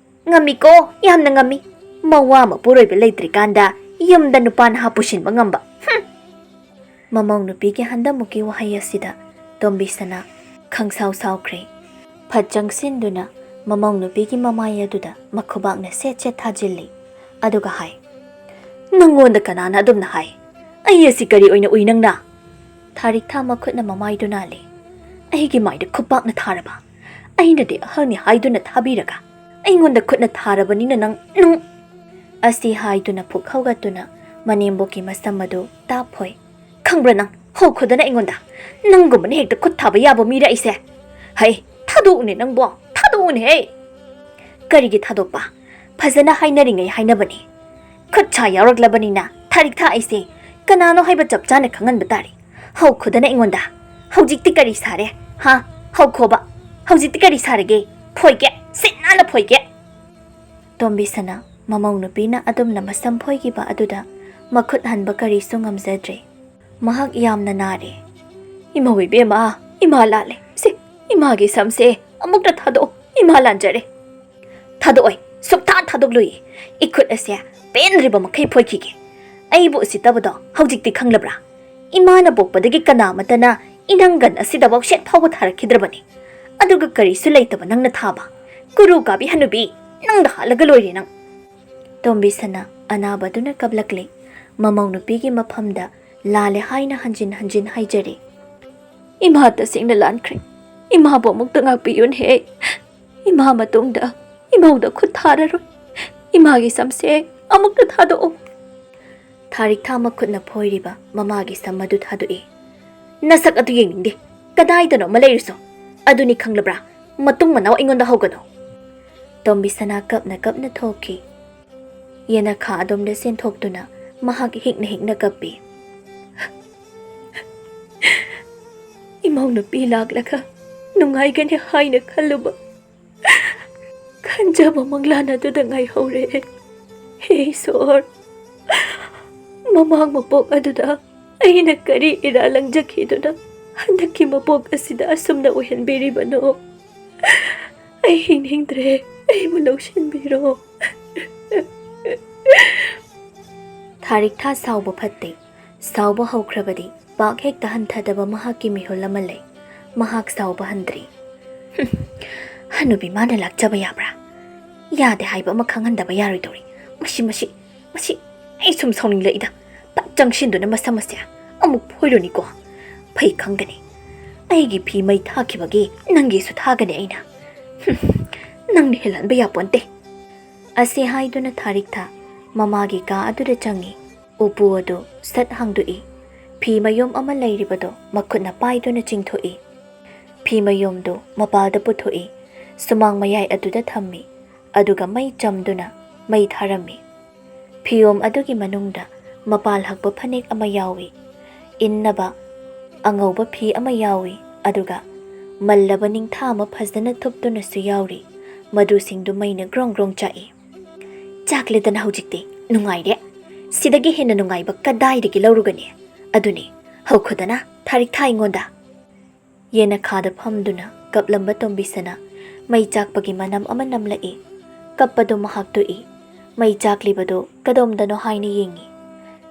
ꯉꯝꯃꯤꯀꯣ, ꯌꯥꯝꯅ ꯉꯝꯃꯤ꯫ ꯃꯋꯥ ꯃꯄꯨꯔꯣꯏꯕ ꯂꯩꯇ꯭ꯔꯤꯀꯥꯟꯗ ꯌꯨꯝꯗ ꯅꯨꯄꯥ ꯅꯍꯥ ꯄꯨꯁꯤꯟꯕ ꯉꯝꯕ꯫ ꯍꯨꯝ! ꯃꯃꯧ ꯅꯨꯄꯤꯒꯤ ꯍꯟꯗꯛꯃꯨꯛꯀꯤ ꯋꯥꯍꯩ ꯑꯁꯤꯗ ꯇꯣꯝꯕꯤꯁꯅꯥ ꯈꯪꯁꯥꯎ ꯁꯥꯎꯈ꯭ꯔꯦ꯫ ꯐꯠ ꯆꯪꯁꯤꯟꯗꯨꯅ ꯃꯃꯧ ꯅꯨꯄꯤꯒꯤ ꯃꯃꯥꯏ ꯑꯗꯨꯗ ꯃꯈꯨꯕꯥꯛꯅ ꯁꯦꯠ ꯁꯦꯠ ꯊꯥꯖꯤꯜꯂꯤ꯫ ꯑꯗꯨꯒ ꯍꯥꯏ, "ꯅꯪꯉꯣꯟꯗ ꯀꯅꯥꯅ ꯑꯗꯨꯝꯅ ꯍꯥꯏ? ꯑꯩ ꯑꯁꯤ ꯀꯔꯤ ꯑꯣꯏꯅ ꯎꯏ ꯅꯪꯅ?" ꯊꯥꯔꯤꯛꯊꯥ ꯃꯈꯨꯠꯅ ꯃꯃꯥꯏꯗꯨ ꯅꯥꯜꯂꯤ꯫ "ꯑꯩꯒꯤ ꯃꯥꯏꯗ ꯈꯨꯄꯥꯛꯅ ꯊꯥꯔꯕ? ꯑꯩꯅꯗꯤ ꯑꯍꯜꯅꯤ ꯍꯥꯏꯗꯨꯅ ꯊꯥꯕꯤꯔꯒ ꯑꯩꯉꯣꯟꯗ ꯈꯨꯠꯅ ꯊꯥꯔꯕꯅꯤꯅ ꯅꯪ, ꯅꯪ!" ꯑꯁꯤ ꯍꯥꯏꯗꯨꯅ ꯄꯨꯛ ꯍꯧꯒꯠꯇꯨꯅ ꯃꯅꯦꯝꯕꯣꯛꯀꯤ ꯃꯁꯝ ꯑꯗꯨ ꯇꯥꯞ ꯐꯣꯏ꯫ "ꯈꯪꯕ꯭ꯔꯥ ꯅꯪ? ꯍꯧꯈꯣꯗꯅ ꯑꯩꯉꯣꯟꯗ꯫ ꯅꯪꯒꯨꯝꯕꯅ ꯍꯦꯛꯇ ꯈꯨꯠ ꯊꯥꯕ ꯌꯥꯕ ꯃꯤꯔ ꯑꯩꯁꯦ? ꯍꯩ, ꯊꯥꯗꯣꯛꯎꯅꯦ ꯅꯪꯕꯣ, ꯊꯥꯗꯣꯛꯎꯅꯦ ꯍꯦ!" "ꯀꯔꯤꯒꯤ ꯊꯥꯗꯣꯛꯄ? ꯐꯖꯅ ꯍꯥꯏꯅꯔꯤꯉꯩ ꯍꯥꯏꯅꯕꯅꯤ꯫ ꯈꯨꯠ ꯁꯥ ꯌꯥꯎꯔꯛꯂꯕꯅꯤꯅ ꯊꯥꯔꯤꯛꯊꯥ ꯑꯩꯁꯦ ꯀꯅꯥꯅꯣ ꯍꯥꯏꯕ ꯆꯞ ꯆꯥꯅ ꯈꯪꯍꯟꯕ ꯇꯥꯔꯦ꯫ ꯍꯧꯈꯣꯗꯅ ꯑꯩꯉꯣꯟꯗ꯫ ꯍꯧꯖꯤꯛꯇꯤ ꯀꯔꯤ ꯁꯥꯔꯦ? ꯍꯥ? ꯍꯧꯈꯣꯕ꯫ ꯍꯧꯖꯤꯛꯇꯤ ꯀꯔꯤ ꯁꯥꯔꯒꯦ? ꯐꯣꯏꯒꯦ꯫ ꯁꯤꯠ ꯅꯥꯟꯅ ꯐꯣꯏꯒꯦ!" ꯇꯣꯝꯕꯤꯁꯅꯥ ꯃꯃꯧ ꯅꯨꯄꯤꯅ ꯑꯗꯨꯝꯅ ꯃꯁꯝ ꯐꯣꯏꯈꯤꯕ ꯑꯗꯨꯗ ꯃꯈꯨꯠ ꯍꯟꯕ ꯀꯔꯤꯁꯨ ꯉꯝꯖꯗ꯭ꯔꯦ꯫ ꯃꯍꯥꯛ ꯌꯥꯝꯅ ꯅꯥꯔꯦ꯫ "ꯏꯃꯧ ꯏꯕꯦꯝꯃ, ꯏꯃꯥ ꯂꯥꯜꯂꯦ꯫ ꯁꯤ, ꯏꯃꯥꯒꯤ ꯁꯝꯁꯦ ꯑꯃꯨꯛꯇ ꯊꯥꯗꯣꯛꯑꯣ꯫ ꯏꯃꯥ ꯂꯥꯟꯖꯔꯦ꯫" "ꯊꯥꯗꯣꯛꯑꯣꯏ, ꯁꯨꯛꯊꯥ ꯊꯥꯗꯣꯛꯂꯣꯏꯌꯦ꯫ ꯏꯈꯨꯠ ꯑꯁꯦ ꯄꯦꯟꯗ꯭ꯔꯤꯕ ꯃꯈꯩ ꯐꯣꯏꯈꯤꯒꯦ꯫ ꯑꯩꯕꯨ ꯎꯁꯤꯠꯇꯕꯗꯣ ꯍꯧꯖꯤꯛꯇꯤ ꯈꯪꯂꯕ꯭ꯔꯥ? ꯏꯃꯥꯅ ꯄꯣꯛꯄꯗꯒꯤ ꯀꯅꯥ ꯑꯃꯠꯇꯅ ꯏꯅꯪꯒꯟ ꯑꯁꯤꯗꯐꯥꯎ ꯁꯦꯠ ꯐꯥꯎꯕ ꯊꯥꯔꯛꯈꯤꯗ꯭ꯔꯕꯅꯤ꯫ ꯑꯗꯨꯒ ꯀꯔꯤꯁꯨ ꯂꯩꯇꯕ ꯅꯪꯅ ꯊꯥꯕ꯫ ꯀꯨꯔꯨ ꯀꯥꯕꯤ ꯍꯅꯨꯕꯤ, ꯅꯪꯗ ꯍꯥꯠꯂꯒ ꯂꯣꯏꯔꯦ ꯅꯪ!" ꯇꯣꯝꯕꯤꯁꯅꯥ ꯑꯅꯥꯕꯗꯨꯅ ꯀꯞꯂꯛꯂꯦ꯫ ꯃꯃꯧ ꯅꯨꯄꯤꯒꯤ ꯃꯐꯝꯗ ꯂꯥꯜꯂꯦ ꯍꯥꯏꯅ ꯍꯟꯖꯤꯟ ꯍꯟꯖꯤꯟ ꯍꯥꯏꯖꯔꯦ꯫ "ꯏꯃꯥ ꯇꯁꯦꯡꯅ ꯂꯥꯟꯈ꯭ꯔꯦ꯫ ꯏꯃꯥꯕꯨ ꯑꯃꯨꯛꯇ ꯉꯥꯛꯄꯤꯌꯨꯅꯦ꯫ ꯏꯃꯥ ꯃꯇꯨꯡꯗ ꯏꯃꯧꯗ ꯈꯨꯠ ꯊꯥꯔꯔꯣꯏ꯫ ꯏꯃꯥꯒꯤ ꯁꯝꯁꯦ ꯑꯃꯨꯛꯇ ꯊꯥꯗꯣꯛꯎ꯫" ꯊꯥꯔꯤꯛꯊꯥ ꯃꯈꯨꯠꯅ ꯐꯣꯏꯔꯤꯕ ꯃꯃꯥꯒꯤ ꯁꯝ ꯑꯗꯨ ꯊꯥꯗꯣꯛꯏ꯫ "ꯅꯁꯛ ꯑꯗꯨ ꯌꯦꯡꯅꯤꯡꯗꯦ꯫ ꯀꯗꯥꯏꯗꯅꯣ ꯑꯃ ꯂꯩꯔꯨꯁꯣ꯫ ꯑꯗꯨꯅꯤ ꯈꯪꯂꯕ꯭ꯔꯥ? ꯃꯇꯨꯡ ꯃꯅꯥꯎ ꯑꯩꯉꯣꯟꯗ ꯍꯧꯒꯅꯨ꯫" ꯇꯣꯝꯕꯤꯁꯅꯥ ꯀꯞꯅ ꯀꯞꯅ ꯊꯣꯛꯈꯤ꯫ ꯌꯦꯅꯈꯥ ꯑꯗꯣꯝꯗ ꯆꯦꯟꯊꯣꯛꯇꯨꯅ ꯃꯍꯥꯛ ꯍꯤꯛꯅ ꯍꯤꯛꯅ ꯀꯞꯄꯤ꯫ "ꯏꯃꯧ ꯅꯨꯄꯤ ꯂꯥꯛꯂꯒ ꯅꯨꯡꯉꯥꯏꯒꯅꯤ ꯍꯥꯏꯅ ꯈꯜꯂꯨꯕ, ꯈꯟꯖꯕ ꯃꯪꯂꯥꯟ ꯑꯗꯨꯗ ꯉꯥꯏꯍꯧꯔꯦ꯫ ꯍꯦ ꯏꯁꯣꯔ, ꯃꯃꯥꯡ ꯃꯄꯣꯛ ꯑꯗꯨꯗ ꯑꯩꯅ ꯀꯔꯤ ꯏꯔꯥ ꯂꯪꯖꯈꯤꯗꯨꯅ ꯍꯟꯗꯛꯀꯤ ꯃꯄꯣꯛ ꯑꯁꯤꯗ ꯑꯁꯨꯝꯅ ꯑꯣꯏꯍꯟꯕꯤꯔꯤꯕꯅꯣ? ꯑꯩ ꯍꯤꯡꯅꯤꯡꯗ꯭ꯔꯦ, ꯑꯩꯕꯨ ꯂꯧꯁꯤꯟꯕꯤꯔꯣ꯫" ꯊꯥꯔꯤꯛꯊꯥ ꯁꯥꯎꯕ ꯐꯠꯇꯦ꯫ ꯁꯥꯎꯕ ꯍꯧꯈ꯭ꯔꯕꯗꯤ ꯄꯥꯛ ꯍꯦꯛꯇ ꯍꯟꯊꯗꯕ ꯃꯍꯥꯛꯀꯤ ꯃꯤꯍꯨꯜ ꯑꯃ ꯂꯩ꯫ ꯃꯍꯥꯛ ꯁꯥꯎꯕ ꯍꯟꯗ꯭ꯔꯤ꯫ "ꯍꯅꯨꯕꯤ ꯃꯥꯅ ꯂꯥꯛꯆꯕ ꯌꯥꯕ꯭ꯔꯥ? ꯌꯥꯗꯦ ꯍꯥꯏꯕ ꯑꯃ ꯈꯪꯍꯟꯗꯕ ꯌꯥꯔꯣꯏꯗꯧꯔꯤ꯫ ꯃꯁꯤ, ꯃꯁꯤ, ꯃꯁꯤ, ꯑꯩ ꯁꯨꯝ ꯁꯥꯎꯅꯤꯡꯂꯛꯏꯗ꯫ ꯄꯠ ꯆꯪꯁꯤꯟꯗꯨꯅ ꯃꯁꯝ ꯑꯁꯦ ꯑꯃꯨꯛ ꯐꯣꯏꯔꯨꯅꯤꯀꯣ꯫ ꯐꯩ ꯈꯪꯒꯅꯤ꯫ ꯑꯩꯒꯤ ꯐꯤ ꯃꯩ ꯊꯥꯈꯤꯕꯒꯤ ꯅꯪꯒꯤꯁꯨ ꯊꯥꯒꯅꯤ ꯑꯩꯅ꯫ ꯍꯨꯝ, ꯅꯪꯅ ꯍꯦꯜꯍꯟꯕ ꯌꯥꯄꯣꯟꯇꯦ"꯫ ꯑꯁꯤ ꯍꯥꯏꯗꯨꯅ ꯊꯥꯔꯤꯛꯊꯥ ꯃꯃꯥꯒꯤ ꯀꯥ ꯑꯗꯨꯗ ꯆꯪꯏ꯫ ꯎꯄꯨ ꯑꯗꯨ ꯁꯠ ꯍꯥꯡꯗꯣꯛꯏ꯫ ꯐꯤ ꯃꯌꯣꯝ ꯑꯃ ꯂꯩꯔꯤꯕꯗꯨ ꯃꯈꯨꯠꯅ ꯄꯥꯏꯗꯨꯅ ꯆꯤꯡꯊꯣꯛꯏ꯫ ꯐꯤ ꯃꯌꯣꯝꯗꯨ ꯃꯄꯥꯜꯗ ꯄꯨꯊꯣꯛꯏ꯫ ꯁꯨꯃꯥꯡ ꯃꯌꯥꯏ ꯑꯗꯨꯗ ꯊꯝꯃꯤ꯫ ꯑꯗꯨꯒ ꯃꯩ ꯆꯝꯗꯨꯅ ꯃꯩ ꯊꯥꯔꯝꯃꯤ꯫ ꯐꯤꯌꯣꯝ ꯑꯗꯨꯒꯤ ꯃꯅꯨꯡꯗ ꯃꯄꯥꯜ ꯍꯛꯄ ꯐꯅꯦꯛ ꯑꯃ ꯌꯥꯎꯏ꯫ ꯏꯟꯅꯕ ꯑꯉꯧꯕ ꯐꯤ ꯑꯃ ꯌꯥꯎꯏ꯫ ꯑꯗꯨꯒ ꯃꯜꯂꯕ ꯅꯤꯡꯊꯥ ꯑꯃ ꯐꯖꯅ ꯊꯨꯞꯇꯨꯅꯁꯨ ꯌꯥꯎꯔꯤ꯫ ꯃꯗꯨꯁꯤꯡꯗꯨ ꯃꯩꯅ ꯒ꯭ꯔꯣꯡ ꯒ꯭ꯔꯣꯡ ꯆꯥꯛꯏ꯫ "ꯆꯥꯛꯂꯦꯗꯅ ꯍꯧꯖꯤꯛꯇꯤ꯫ ꯅꯨꯡꯉꯥꯏꯔꯦ꯫ ꯁꯤꯗꯒꯤ ꯍꯦꯟꯅ ꯅꯨꯡꯉꯥꯏꯕ ꯀꯗꯥꯏꯗꯒꯤ ꯂꯧꯔꯨꯒꯅꯤ? ꯑꯗꯨꯅꯤ, ꯍꯧꯈꯣꯗꯅ ꯊꯥꯔꯤꯛꯊꯥ ꯑꯩꯉꯣꯟꯗ"꯫ ꯌꯦꯅꯈꯥꯗ ꯐꯝꯗꯨꯅ ꯀꯞꯂꯝꯕ ꯇꯣꯝꯕꯤꯁꯅꯥ ꯃꯩ ꯆꯥꯛꯄꯒꯤ ꯃꯅꯝ ꯑꯃ ꯅꯝꯂꯛꯏ꯫ ꯀꯞꯄꯗꯨ ꯃꯍꯥꯛ ꯇꯣꯛꯏ꯫ ꯃꯩ ꯆꯥꯛꯂꯤꯕꯗꯨ ꯀꯗꯣꯝꯗꯅꯣ ꯍꯥꯏꯅ ꯌꯦꯡꯏ꯫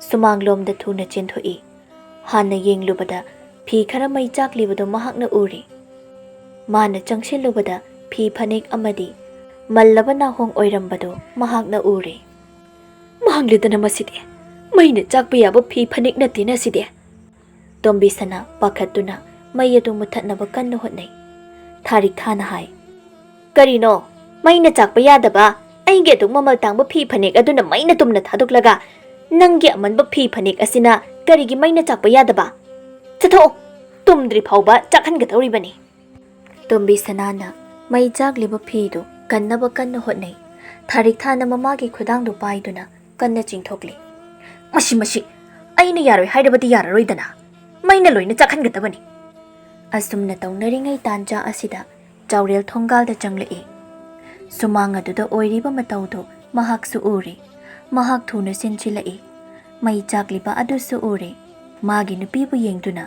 ꯁꯨꯃꯥꯡꯂꯣꯝꯗ ꯊꯨꯅ ꯆꯦꯟꯊꯣꯛꯏ꯫ ꯍꯥꯟꯅ ꯌꯦꯡꯂꯨꯕꯗ ꯐꯤ ꯈꯔ ꯃꯩ ꯆꯥꯛꯂꯤꯕꯗꯨ ꯃꯍꯥꯛꯅ ꯎꯔꯦ꯫ ꯃꯥꯅ ꯆꯪꯁꯤꯜꯂꯨꯕꯗ ꯐꯤ ꯐꯅꯦꯛ ꯑꯃꯗꯤ ꯃꯜꯂꯕ ꯅꯥꯍꯣꯡ ꯑꯣꯏꯔꯝꯕꯗꯨ ꯃꯍꯥꯛꯅ ꯎꯔꯦ꯫ "ꯃꯥꯡꯂꯦꯗꯅ ꯃꯁꯤꯗꯤ! ꯃꯩꯅ ꯆꯥꯛꯄ ꯌꯥꯕ ꯐꯤ ꯐꯅꯦꯛ ꯅꯠꯇꯦꯅ ꯁꯤꯗꯤ!" ꯇꯣꯝꯕꯤꯁꯅꯥ ꯄꯥꯈꯠꯇꯨꯅ ꯃꯩ ꯑꯗꯨ ꯃꯨꯊꯠꯅꯕ ꯀꯟꯅ ꯍꯣꯠꯅꯩ꯫ ꯊꯥꯔꯤꯛꯊꯥꯅ ꯍꯥꯏ, "ꯀꯔꯤꯅꯣ? ꯃꯩꯅ ꯆꯥꯛꯄ ꯌꯥꯗꯕ ꯑꯩꯒꯤ ꯑꯗꯨꯛ ꯃꯃꯜ ꯇꯥꯡꯕ ꯐꯤ ꯐꯅꯦꯛ ꯑꯗꯨꯅ ꯃꯩꯅ ꯇꯨꯝꯅ ꯊꯥꯗꯣꯛꯂꯒ, ꯅꯪꯒꯤ ꯑꯃꯟꯕ ꯐꯤ ꯐꯅꯦꯛ ꯑꯁꯤꯅ ꯀꯔꯤꯒꯤ ꯃꯩꯅ ꯆꯥꯛꯄ ꯌꯥꯗꯕ? ꯆꯠꯊꯣꯛꯎ! ꯇꯨꯝꯗ꯭ꯔꯤ ꯐꯥꯎꯕ ꯆꯥꯛꯍꯟꯒꯗꯧꯔꯤꯕꯅꯤ"꯫ ꯇꯣꯝꯕꯤꯁꯅꯥꯅ ꯃꯩ ꯆꯥꯛꯂꯤꯕ ꯐꯤꯗꯨ ꯀꯟꯅꯕ ꯀꯟꯅ ꯍꯣꯠꯅꯩ꯫ ꯊꯥꯔꯤꯛꯊꯥꯅ ꯃꯃꯥꯒꯤ ꯈꯨꯗꯥꯡꯗꯨ ꯄꯥꯏꯗꯨꯅ ꯀꯟꯅ ꯆꯤꯡꯊꯣꯛꯂꯤ꯫ "ꯃꯁꯤ, ꯃꯁꯤ! ꯑꯩꯅ ꯌꯥꯔꯣꯏ ꯍꯥꯏꯔꯕꯗꯤ ꯌꯥꯔꯔꯣꯏꯗꯅ꯫ ꯃꯩꯅ ꯂꯣꯏꯅ ꯆꯥꯛꯍꯟꯒꯗꯕꯅꯤ"꯫ ꯑꯁꯨꯝꯅ ꯇꯧꯅꯔꯤꯉꯩ ꯇꯥꯟꯖꯥ ꯑꯁꯤꯗ ꯆꯥꯎꯔꯦꯜ ꯊꯣꯡꯒꯥꯜꯗ ꯆꯪꯂꯛꯏ꯫ ꯁꯨꯃꯥꯡ ꯑꯗꯨꯗ ꯑꯣꯏꯔꯤꯕ ꯃꯇꯧꯗꯨ ꯃꯍꯥꯛꯁꯨ ꯎꯔꯦ꯫ ꯃꯍꯥꯛ ꯊꯨꯅ ꯆꯦꯟꯁꯤꯜꯂꯛꯏ꯫ ꯃꯩ ꯆꯥꯛꯂꯤꯕ ꯑꯗꯨꯁꯨ ꯎꯔꯦ꯫ ꯃꯥꯒꯤ ꯅꯨꯄꯤꯕꯨ ꯌꯦꯡꯗꯨꯅ,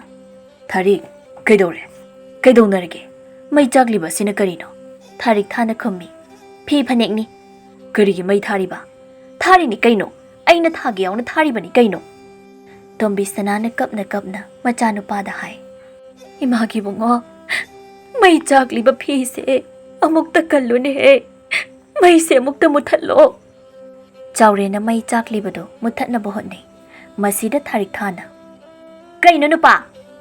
"ꯊꯥꯔꯤꯛ, ꯀꯩꯗꯧꯔꯦ? ꯀꯩꯗꯧꯅꯔꯒꯦ? ꯃꯩ ꯆꯥꯛꯂꯤꯕ ꯑꯁꯤꯅ ꯀꯔꯤꯅꯣ?" ꯊꯥꯔꯤꯛꯊꯥꯅ ꯈꯨꯝꯃꯤ, "ꯐꯤ ꯐꯅꯦꯛꯅꯤ"꯫ "ꯀꯔꯤꯒꯤ ꯃꯩ ꯊꯥꯔꯤꯕ? ꯊꯥꯔꯤꯅꯤ ꯀꯩꯅꯣ, ꯑꯩꯅ ꯊꯥꯒꯦ ꯌꯥꯎꯅ ꯊꯥꯔꯤꯕꯅꯤ ꯀꯩꯅꯣ꯫ ꯇꯣꯝꯕꯤ ꯁꯅꯥꯅ ꯀꯞꯅ ꯀꯞꯅ ꯃꯆꯥꯅꯨꯄꯥꯗ ꯍꯥꯏ꯫ "ꯏꯃꯥꯒꯤ ꯏꯕꯨꯡꯉꯣ, ꯃꯩ ꯆꯥꯛꯂꯤꯕ ꯐꯤꯁꯦ ꯑꯃꯨꯛꯇ ꯀꯜꯂꯨꯅꯦꯍꯦ, ꯃꯩꯁꯦ ꯑꯃꯨꯛꯇ ꯃꯨꯊꯠꯂꯣ꯫" ꯆꯥꯎꯔꯦꯟꯅ ꯃꯩ ꯆꯥꯛꯂꯤꯕꯗꯨ ꯃꯨꯊꯠꯅꯕ ꯍꯣꯠꯅꯩ꯫ ꯃꯁꯤꯗ ꯊꯥꯔꯤꯛꯊꯥꯅ, "ꯀꯩꯅꯣ ꯅꯨꯄꯥ,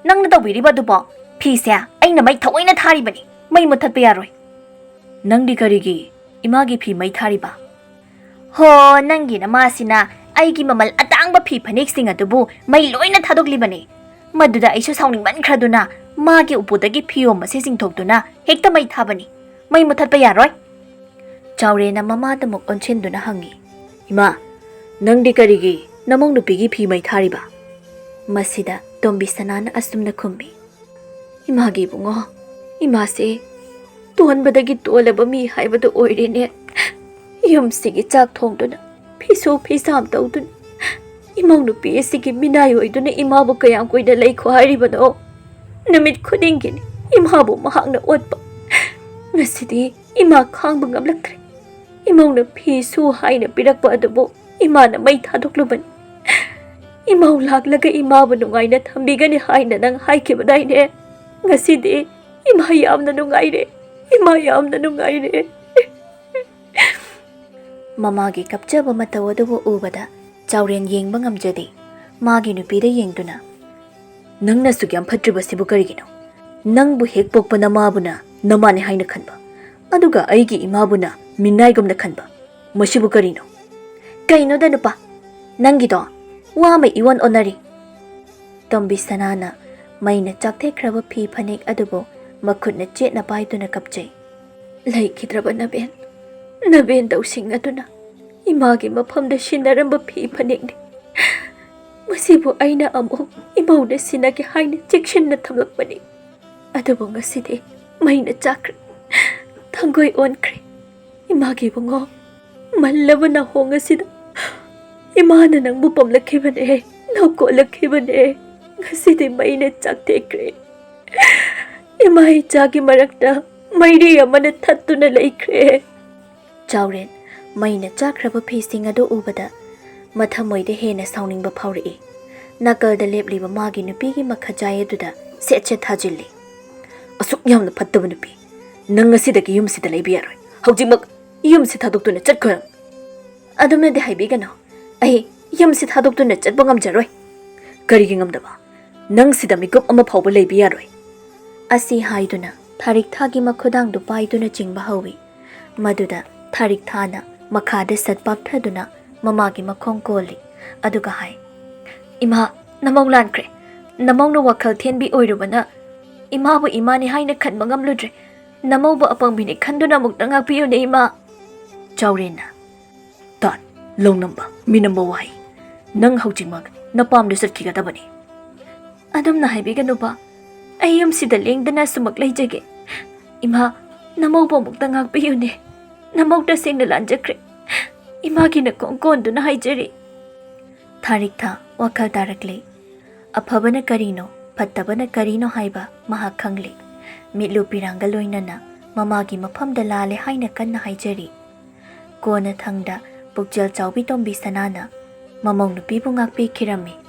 ꯅꯪꯅ ꯇꯧꯕꯤꯔꯤꯕ ꯑꯗꯨꯕꯣ? ꯐꯤꯁꯦ ꯑꯩꯅ ꯃꯩ ꯊꯑꯣꯏꯅ ꯊꯥꯔꯤꯕꯅꯤ, ꯃꯩ ꯃꯨꯊꯠꯄ ꯌꯥꯔꯣꯏ꯫" "ꯅꯪꯗꯤ ꯀꯔꯤꯒꯤ ꯏꯃꯥꯒꯤ ꯐꯤ ꯃꯩ ꯊꯥꯔꯤꯕ?" "ꯍꯣ, ꯅꯪꯒꯤ ꯅꯃꯥꯁꯤꯅ ꯑꯩꯒꯤ ꯃꯃꯜ ꯑꯇꯥꯡꯕ ꯐꯤ ꯐꯅꯦꯛꯁꯤꯡ ꯑꯗꯨꯕꯨ ꯃꯩ ꯂꯣꯏꯅ ꯊꯥꯗꯣꯛꯂꯤꯕꯅꯤ꯫ ꯃꯗꯨꯗ ꯑꯩꯁꯨ ꯁꯥꯎꯅꯤꯡꯃꯟꯈ꯭ꯔꯗꯨꯅ ꯃꯥꯒꯤ ꯎꯄꯨꯗꯒꯤ ꯐꯤꯌꯣꯝ ꯑꯁꯦ ꯆꯤꯡꯊꯣꯛꯇꯨꯅ ꯍꯦꯛꯇ ꯃꯩ ꯊꯥꯕꯅꯤ꯫ ꯃꯩ ꯃꯨꯊꯠꯄ ꯌꯥꯔꯣꯏ꯫" ꯆꯥꯎꯔꯦꯟꯅ ꯃꯃꯥꯗꯃꯨꯛ ꯑꯣꯟꯁꯤꯟꯗꯨꯅ ꯍꯪꯉꯤ, "ꯏꯃꯥ, ꯅꯪꯗꯤ ꯀꯔꯤꯒꯤ ꯅꯃꯧ ꯅꯨꯄꯤꯒꯤ ꯐꯤ ꯃꯩ ꯊꯥꯔꯤꯕ?" ꯃꯁꯤꯗ ꯇꯣꯝꯕꯤ ꯁꯅꯥꯅ ꯑꯁꯨꯝꯅ ꯈꯨꯝꯃꯤ, "ꯏꯃꯥꯒꯤ ꯏꯕꯨꯡꯉꯣ, ꯏꯃꯥꯁꯦ ꯇꯣꯟꯕꯗꯒꯤ ꯇꯣꯜꯂꯕ ꯃꯤ ꯍꯥꯏꯕꯗꯨ ꯑꯣꯏꯔꯦꯅꯦ꯫ ꯌꯨꯝꯁꯤꯒꯤ ꯆꯥꯛ ꯊꯣꯡꯗꯨꯅ, ꯐꯤꯁꯨ ꯐꯤꯁꯥꯝ ꯇꯧꯗꯨꯅ, ꯏꯃꯧ ꯅꯨꯄꯤ ꯑꯁꯤꯒꯤ ꯃꯤꯅꯥꯏ ꯑꯣꯏꯗꯨꯅ ꯏꯃꯥꯕꯨ ꯀꯌꯥꯝ ꯀꯨꯏꯅ ꯂꯩꯈꯣ ꯍꯥꯏꯔꯤꯕꯅꯣ? ꯅꯨꯃꯤꯠ ꯈꯨꯗꯤꯡꯒꯤꯅꯤ ꯏꯃꯥꯕꯨ ꯃꯍꯥꯛꯅ ꯑꯣꯠꯄ꯫ ꯉꯁꯤꯗꯤ ꯏꯃꯥ ꯈꯥꯡꯕ ꯉꯝꯂꯛꯇ꯭ꯔꯦ꯫ ꯏꯃꯧꯅ ꯐꯤ ꯁꯨ ꯍꯥꯏꯅ ꯄꯤꯔꯛꯄ ꯑꯗꯨꯕꯨ ꯏꯃꯥꯅ ꯃꯩ ꯊꯥꯗꯣꯛꯂꯨꯕꯅꯤ꯫ ꯏꯃꯧ ꯂꯥꯛꯂꯒ ꯏꯃꯥꯕꯨ ꯅꯨꯡꯉꯥꯏꯅ ꯊꯝꯕꯤꯒꯅꯤ ꯍꯥꯏꯅ ꯅꯪ ꯍꯥꯏꯈꯤꯕꯗꯥꯏꯅꯦ? ꯉꯁꯤꯗꯤ ꯏꯃꯥ ꯌꯥꯝꯅ ꯅꯨꯡꯉꯥꯏꯔꯦ, ꯏꯃꯥ ꯌꯥꯝꯅ ꯅꯨꯡꯉꯥꯏꯔꯦ꯫" ꯃꯃꯥꯒꯤ ꯀꯞꯆꯕ ꯃꯇꯧ ꯑꯗꯨꯕꯨ ꯎꯕꯗ ꯆꯥꯎꯔꯦꯟ ꯌꯦꯡꯕ ꯉꯝꯖꯗꯦ꯫ ꯃꯥꯒꯤ ꯅꯨꯄꯤꯗ ꯌꯦꯡꯗꯨꯅ, "ꯅꯪꯅ ꯑꯁꯨꯛ ꯌꯥꯝ ꯐꯠꯇ꯭ꯔꯤꯕꯁꯤꯕꯨ ꯀꯔꯤꯒꯤꯅꯣ? ꯅꯪꯕꯨ ꯍꯦꯛ ꯄꯣꯛꯄ ꯅꯃꯥꯕꯨꯅ ꯅꯃꯥꯅꯦ ꯍꯥꯏꯅ ꯈꯟꯕ, ꯑꯗꯨꯒ ꯑꯩꯒꯤ ꯏꯃꯥꯕꯨꯅ ꯃꯤꯅꯥꯏꯒꯨꯝꯅ ꯈꯟꯕ, ꯃꯁꯤꯕꯨ ꯀꯔꯤꯅꯣ?" "ꯀꯩꯅꯣꯗ ꯅꯨꯄꯥ, ꯅꯪꯒꯤꯗꯣ ꯋꯥ ꯑꯃ ꯏꯑꯣꯟ ꯑꯣꯟꯅꯔꯤ꯫" ꯇꯣꯝꯕꯤ ꯁꯅꯥꯅ ꯃꯩꯅ ꯆꯥꯛꯊꯦꯛꯈ꯭ꯔꯕ ꯐꯤ ꯐꯅꯦꯛ ꯑꯗꯨꯕꯨ ꯃꯈꯨꯠꯅ ꯆꯦꯠꯅ ꯄꯥꯏꯗꯨꯅ ꯀꯞꯆꯩ꯫ "ꯂꯩꯈꯤꯗ꯭ꯔꯕ ꯅꯕꯦꯟ, ꯅꯕꯦꯟꯗꯧꯁꯤꯡ ꯑꯗꯨꯅ ꯏꯃꯥꯒꯤ ꯃꯐꯝꯗ ꯁꯤꯟꯅꯔꯝꯕ ꯐꯤ ꯐꯅꯦꯛꯅꯤ꯫ ꯃꯁꯤꯕꯨ ꯑꯩꯅ ꯑꯃꯨꯛ ꯏꯃꯧꯗ ꯁꯤꯟꯅꯒꯦ ꯍꯥꯏꯅ ꯆꯦꯛꯁꯤꯟꯅ ꯊꯝꯂꯛꯄꯅꯤ꯫ ꯑꯗꯨꯕꯨ ꯉꯁꯤꯗꯤ ꯃꯩꯅ ꯆꯥꯛꯈ꯭ꯔꯦ, ꯊꯥꯡꯒꯣꯏ ꯑꯣꯟꯈ꯭ꯔꯦ꯫ ꯏꯃꯥꯒꯤ ꯏꯕꯨꯡꯉꯣ, ꯃꯜꯂꯕ ꯅꯥꯍꯣꯡ ꯑꯁꯤꯗ ꯏꯃꯥꯅ ꯅꯪꯕꯨ ꯄꯣꯝꯂꯛꯈꯤꯕꯅꯦ, ꯅꯧꯀꯣꯜꯂꯛꯈꯤꯕꯅꯦ꯫ ꯉꯁꯤꯗꯤ ꯃꯩꯅ ꯆꯥꯛꯊꯦꯛꯈ꯭ꯔꯦ꯫ ꯏꯃꯥ ꯏꯆꯥꯒꯤ ꯃꯔꯛꯇ ꯃꯩꯔꯤ ꯑꯃꯅ ꯊꯠꯇꯨꯅ ꯂꯩꯈ꯭ꯔꯦ꯫" ꯆꯥꯎꯔꯦꯟ ꯃꯩꯅ ꯆꯥꯛꯈ꯭ꯔꯕ ꯐꯤꯁꯤꯡ ꯑꯗꯨ ꯎꯕꯗ ꯃꯊꯃꯣꯏꯗ ꯍꯦꯟꯅ ꯁꯥꯎꯅꯤꯡꯕ ꯐꯥꯎꯔꯛꯏ꯫ ꯅꯥꯀꯜꯗ ꯂꯦꯞꯂꯤꯕ ꯃꯥꯒꯤ ꯅꯨꯄꯤꯒꯤ ꯃꯈꯖꯥꯏ ꯑꯗꯨꯗ ꯁꯦꯠ ꯁꯦꯠ ꯊꯥꯖꯤꯜꯂꯤ꯫ "ꯑꯁꯨꯛ ꯌꯥꯝꯅ ꯐꯠꯇꯕ ꯅꯨꯄꯤ, ꯅꯪ ꯉꯁꯤꯗꯒꯤ ꯌꯨꯝꯁꯤꯗ ꯂꯩꯕ ꯌꯥꯔꯣꯏ꯫ ꯍꯧꯖꯤꯛꯃꯛ ꯌꯨꯝꯁꯤ ꯊꯥꯗꯣꯛꯇꯨꯅ ꯆꯠꯈ꯭ꯔꯣ꯫ ꯑꯗꯨꯝꯅꯗꯤ ꯍꯥꯏꯕꯤꯒꯅꯨ, ꯑꯩ ꯌꯨꯝꯁꯤ ꯊꯥꯗꯣꯛꯇꯨꯅ ꯆꯠꯄ ꯉꯝꯖꯔꯣꯏ꯫" "ꯀꯔꯤꯒꯤ ꯉꯝꯗꯕ? ꯅꯪ ꯁꯤꯗ ꯃꯤꯀꯨꯞ ꯑꯃ ꯐꯥꯎꯕ ꯂꯩꯕ ꯌꯥꯔꯣꯏ꯫" ꯑꯁꯤ ꯍꯥꯏꯗꯨꯅ ꯊꯥꯔꯤꯛꯊꯥꯒꯤ ꯃꯈꯨꯗꯥꯡꯗꯨ ꯄꯥꯏꯗꯨꯅ ꯆꯤꯡꯕ ꯍꯧꯏ꯫ ꯃꯗꯨꯗ ꯊꯥꯔꯤꯛꯊꯥꯅ ꯃꯈꯥꯗ ꯁꯠ ꯄꯥꯛꯊꯗꯨꯅ ꯃꯃꯥꯒꯤ ꯃꯈꯣꯡ ꯀꯣꯜꯂꯤ꯫ ꯑꯗꯨꯒ ꯍꯥꯏ, "ꯏꯃꯥ, ꯅꯃꯧ ꯂꯥꯟꯈ꯭ꯔꯦ꯫ ꯅꯃꯧꯅ ꯋꯥꯈꯜ ꯊꯦꯟꯕꯤ ꯑꯣꯏꯔꯨꯕꯅ ꯏꯃꯥꯕꯨ ꯏꯃꯥꯅꯤ ꯍꯥꯏꯅ ꯈꯟꯕ ꯉꯝꯂꯨꯗ꯭ꯔꯦ꯫ ꯅꯃꯧꯕꯨ ꯑꯄꯪꯕꯤꯅꯤ ꯈꯟꯗꯨꯅ ꯑꯃꯨꯛꯇ ꯉꯥꯛꯄꯤꯌꯨꯅꯦ, ꯏꯃꯥ꯫" ꯆꯥꯎꯔꯦꯟꯅ, "ꯇꯥꯠ, ꯂꯧꯅꯝꯕ, ꯃꯤꯅꯝꯕ ꯋꯥꯍꯩ꯫ ꯅꯪ ꯍꯧꯖꯤꯛꯃꯛ ꯅꯄꯥꯝꯗ ꯆꯠꯈꯤꯒꯗꯕꯅꯤ꯫" "ꯑꯗꯨꯝꯅ ꯍꯥꯏꯕꯤꯒꯅꯨꯕ꯫ ꯑꯩ ꯌꯨꯝꯁꯤꯗ ꯂꯦꯡꯗꯅ ꯑꯁꯨꯃꯛ ꯂꯩꯖꯒꯦ꯫ ꯏꯃꯥ, ꯅꯃꯧꯕꯨ ꯑꯃꯨꯛꯇ ꯉꯥꯛꯄꯤꯌꯨꯅꯦ꯫ ꯅꯃꯧ ꯇꯁꯦꯡꯅ ꯂꯥꯟꯖꯈ꯭ꯔꯦ꯫ ꯏꯃꯥꯒꯤ ꯅꯈꯣꯡ ꯀꯣꯟꯗꯨꯅ ꯍꯥꯏꯖꯔꯤ꯫" ꯊꯥꯔꯤꯛꯊꯥ ꯋꯥꯈꯜ ꯇꯥꯔꯛꯂꯦ꯫ ꯑꯐꯕꯅ ꯀꯔꯤꯅꯣ, ꯐꯠꯇꯕꯅ ꯀꯔꯤꯅꯣ ꯍꯥꯏꯕ ꯃꯍꯥꯛ ꯈꯪꯂꯦ꯫ ꯃꯤꯠꯂꯨ ꯄꯤꯔꯥꯡꯒ ꯂꯣꯏꯅꯅ ꯃꯃꯥꯒꯤ ꯃꯐꯝꯗ ꯂꯥꯜꯂꯦ ꯍꯥꯏꯅ ꯀꯟꯅ ꯍꯥꯏꯖꯔꯤ꯫ ꯀꯣꯟꯅꯊꯪꯗ ꯄꯨꯛꯆꯦꯜ ꯆꯥꯎꯕꯤ ꯇꯣꯝꯕꯤ ꯁꯅꯥꯅ ꯃꯃꯧ ꯅꯨꯄꯤꯕꯨ ꯉꯥꯛꯄꯤꯈꯤꯔꯝꯃꯤ꯫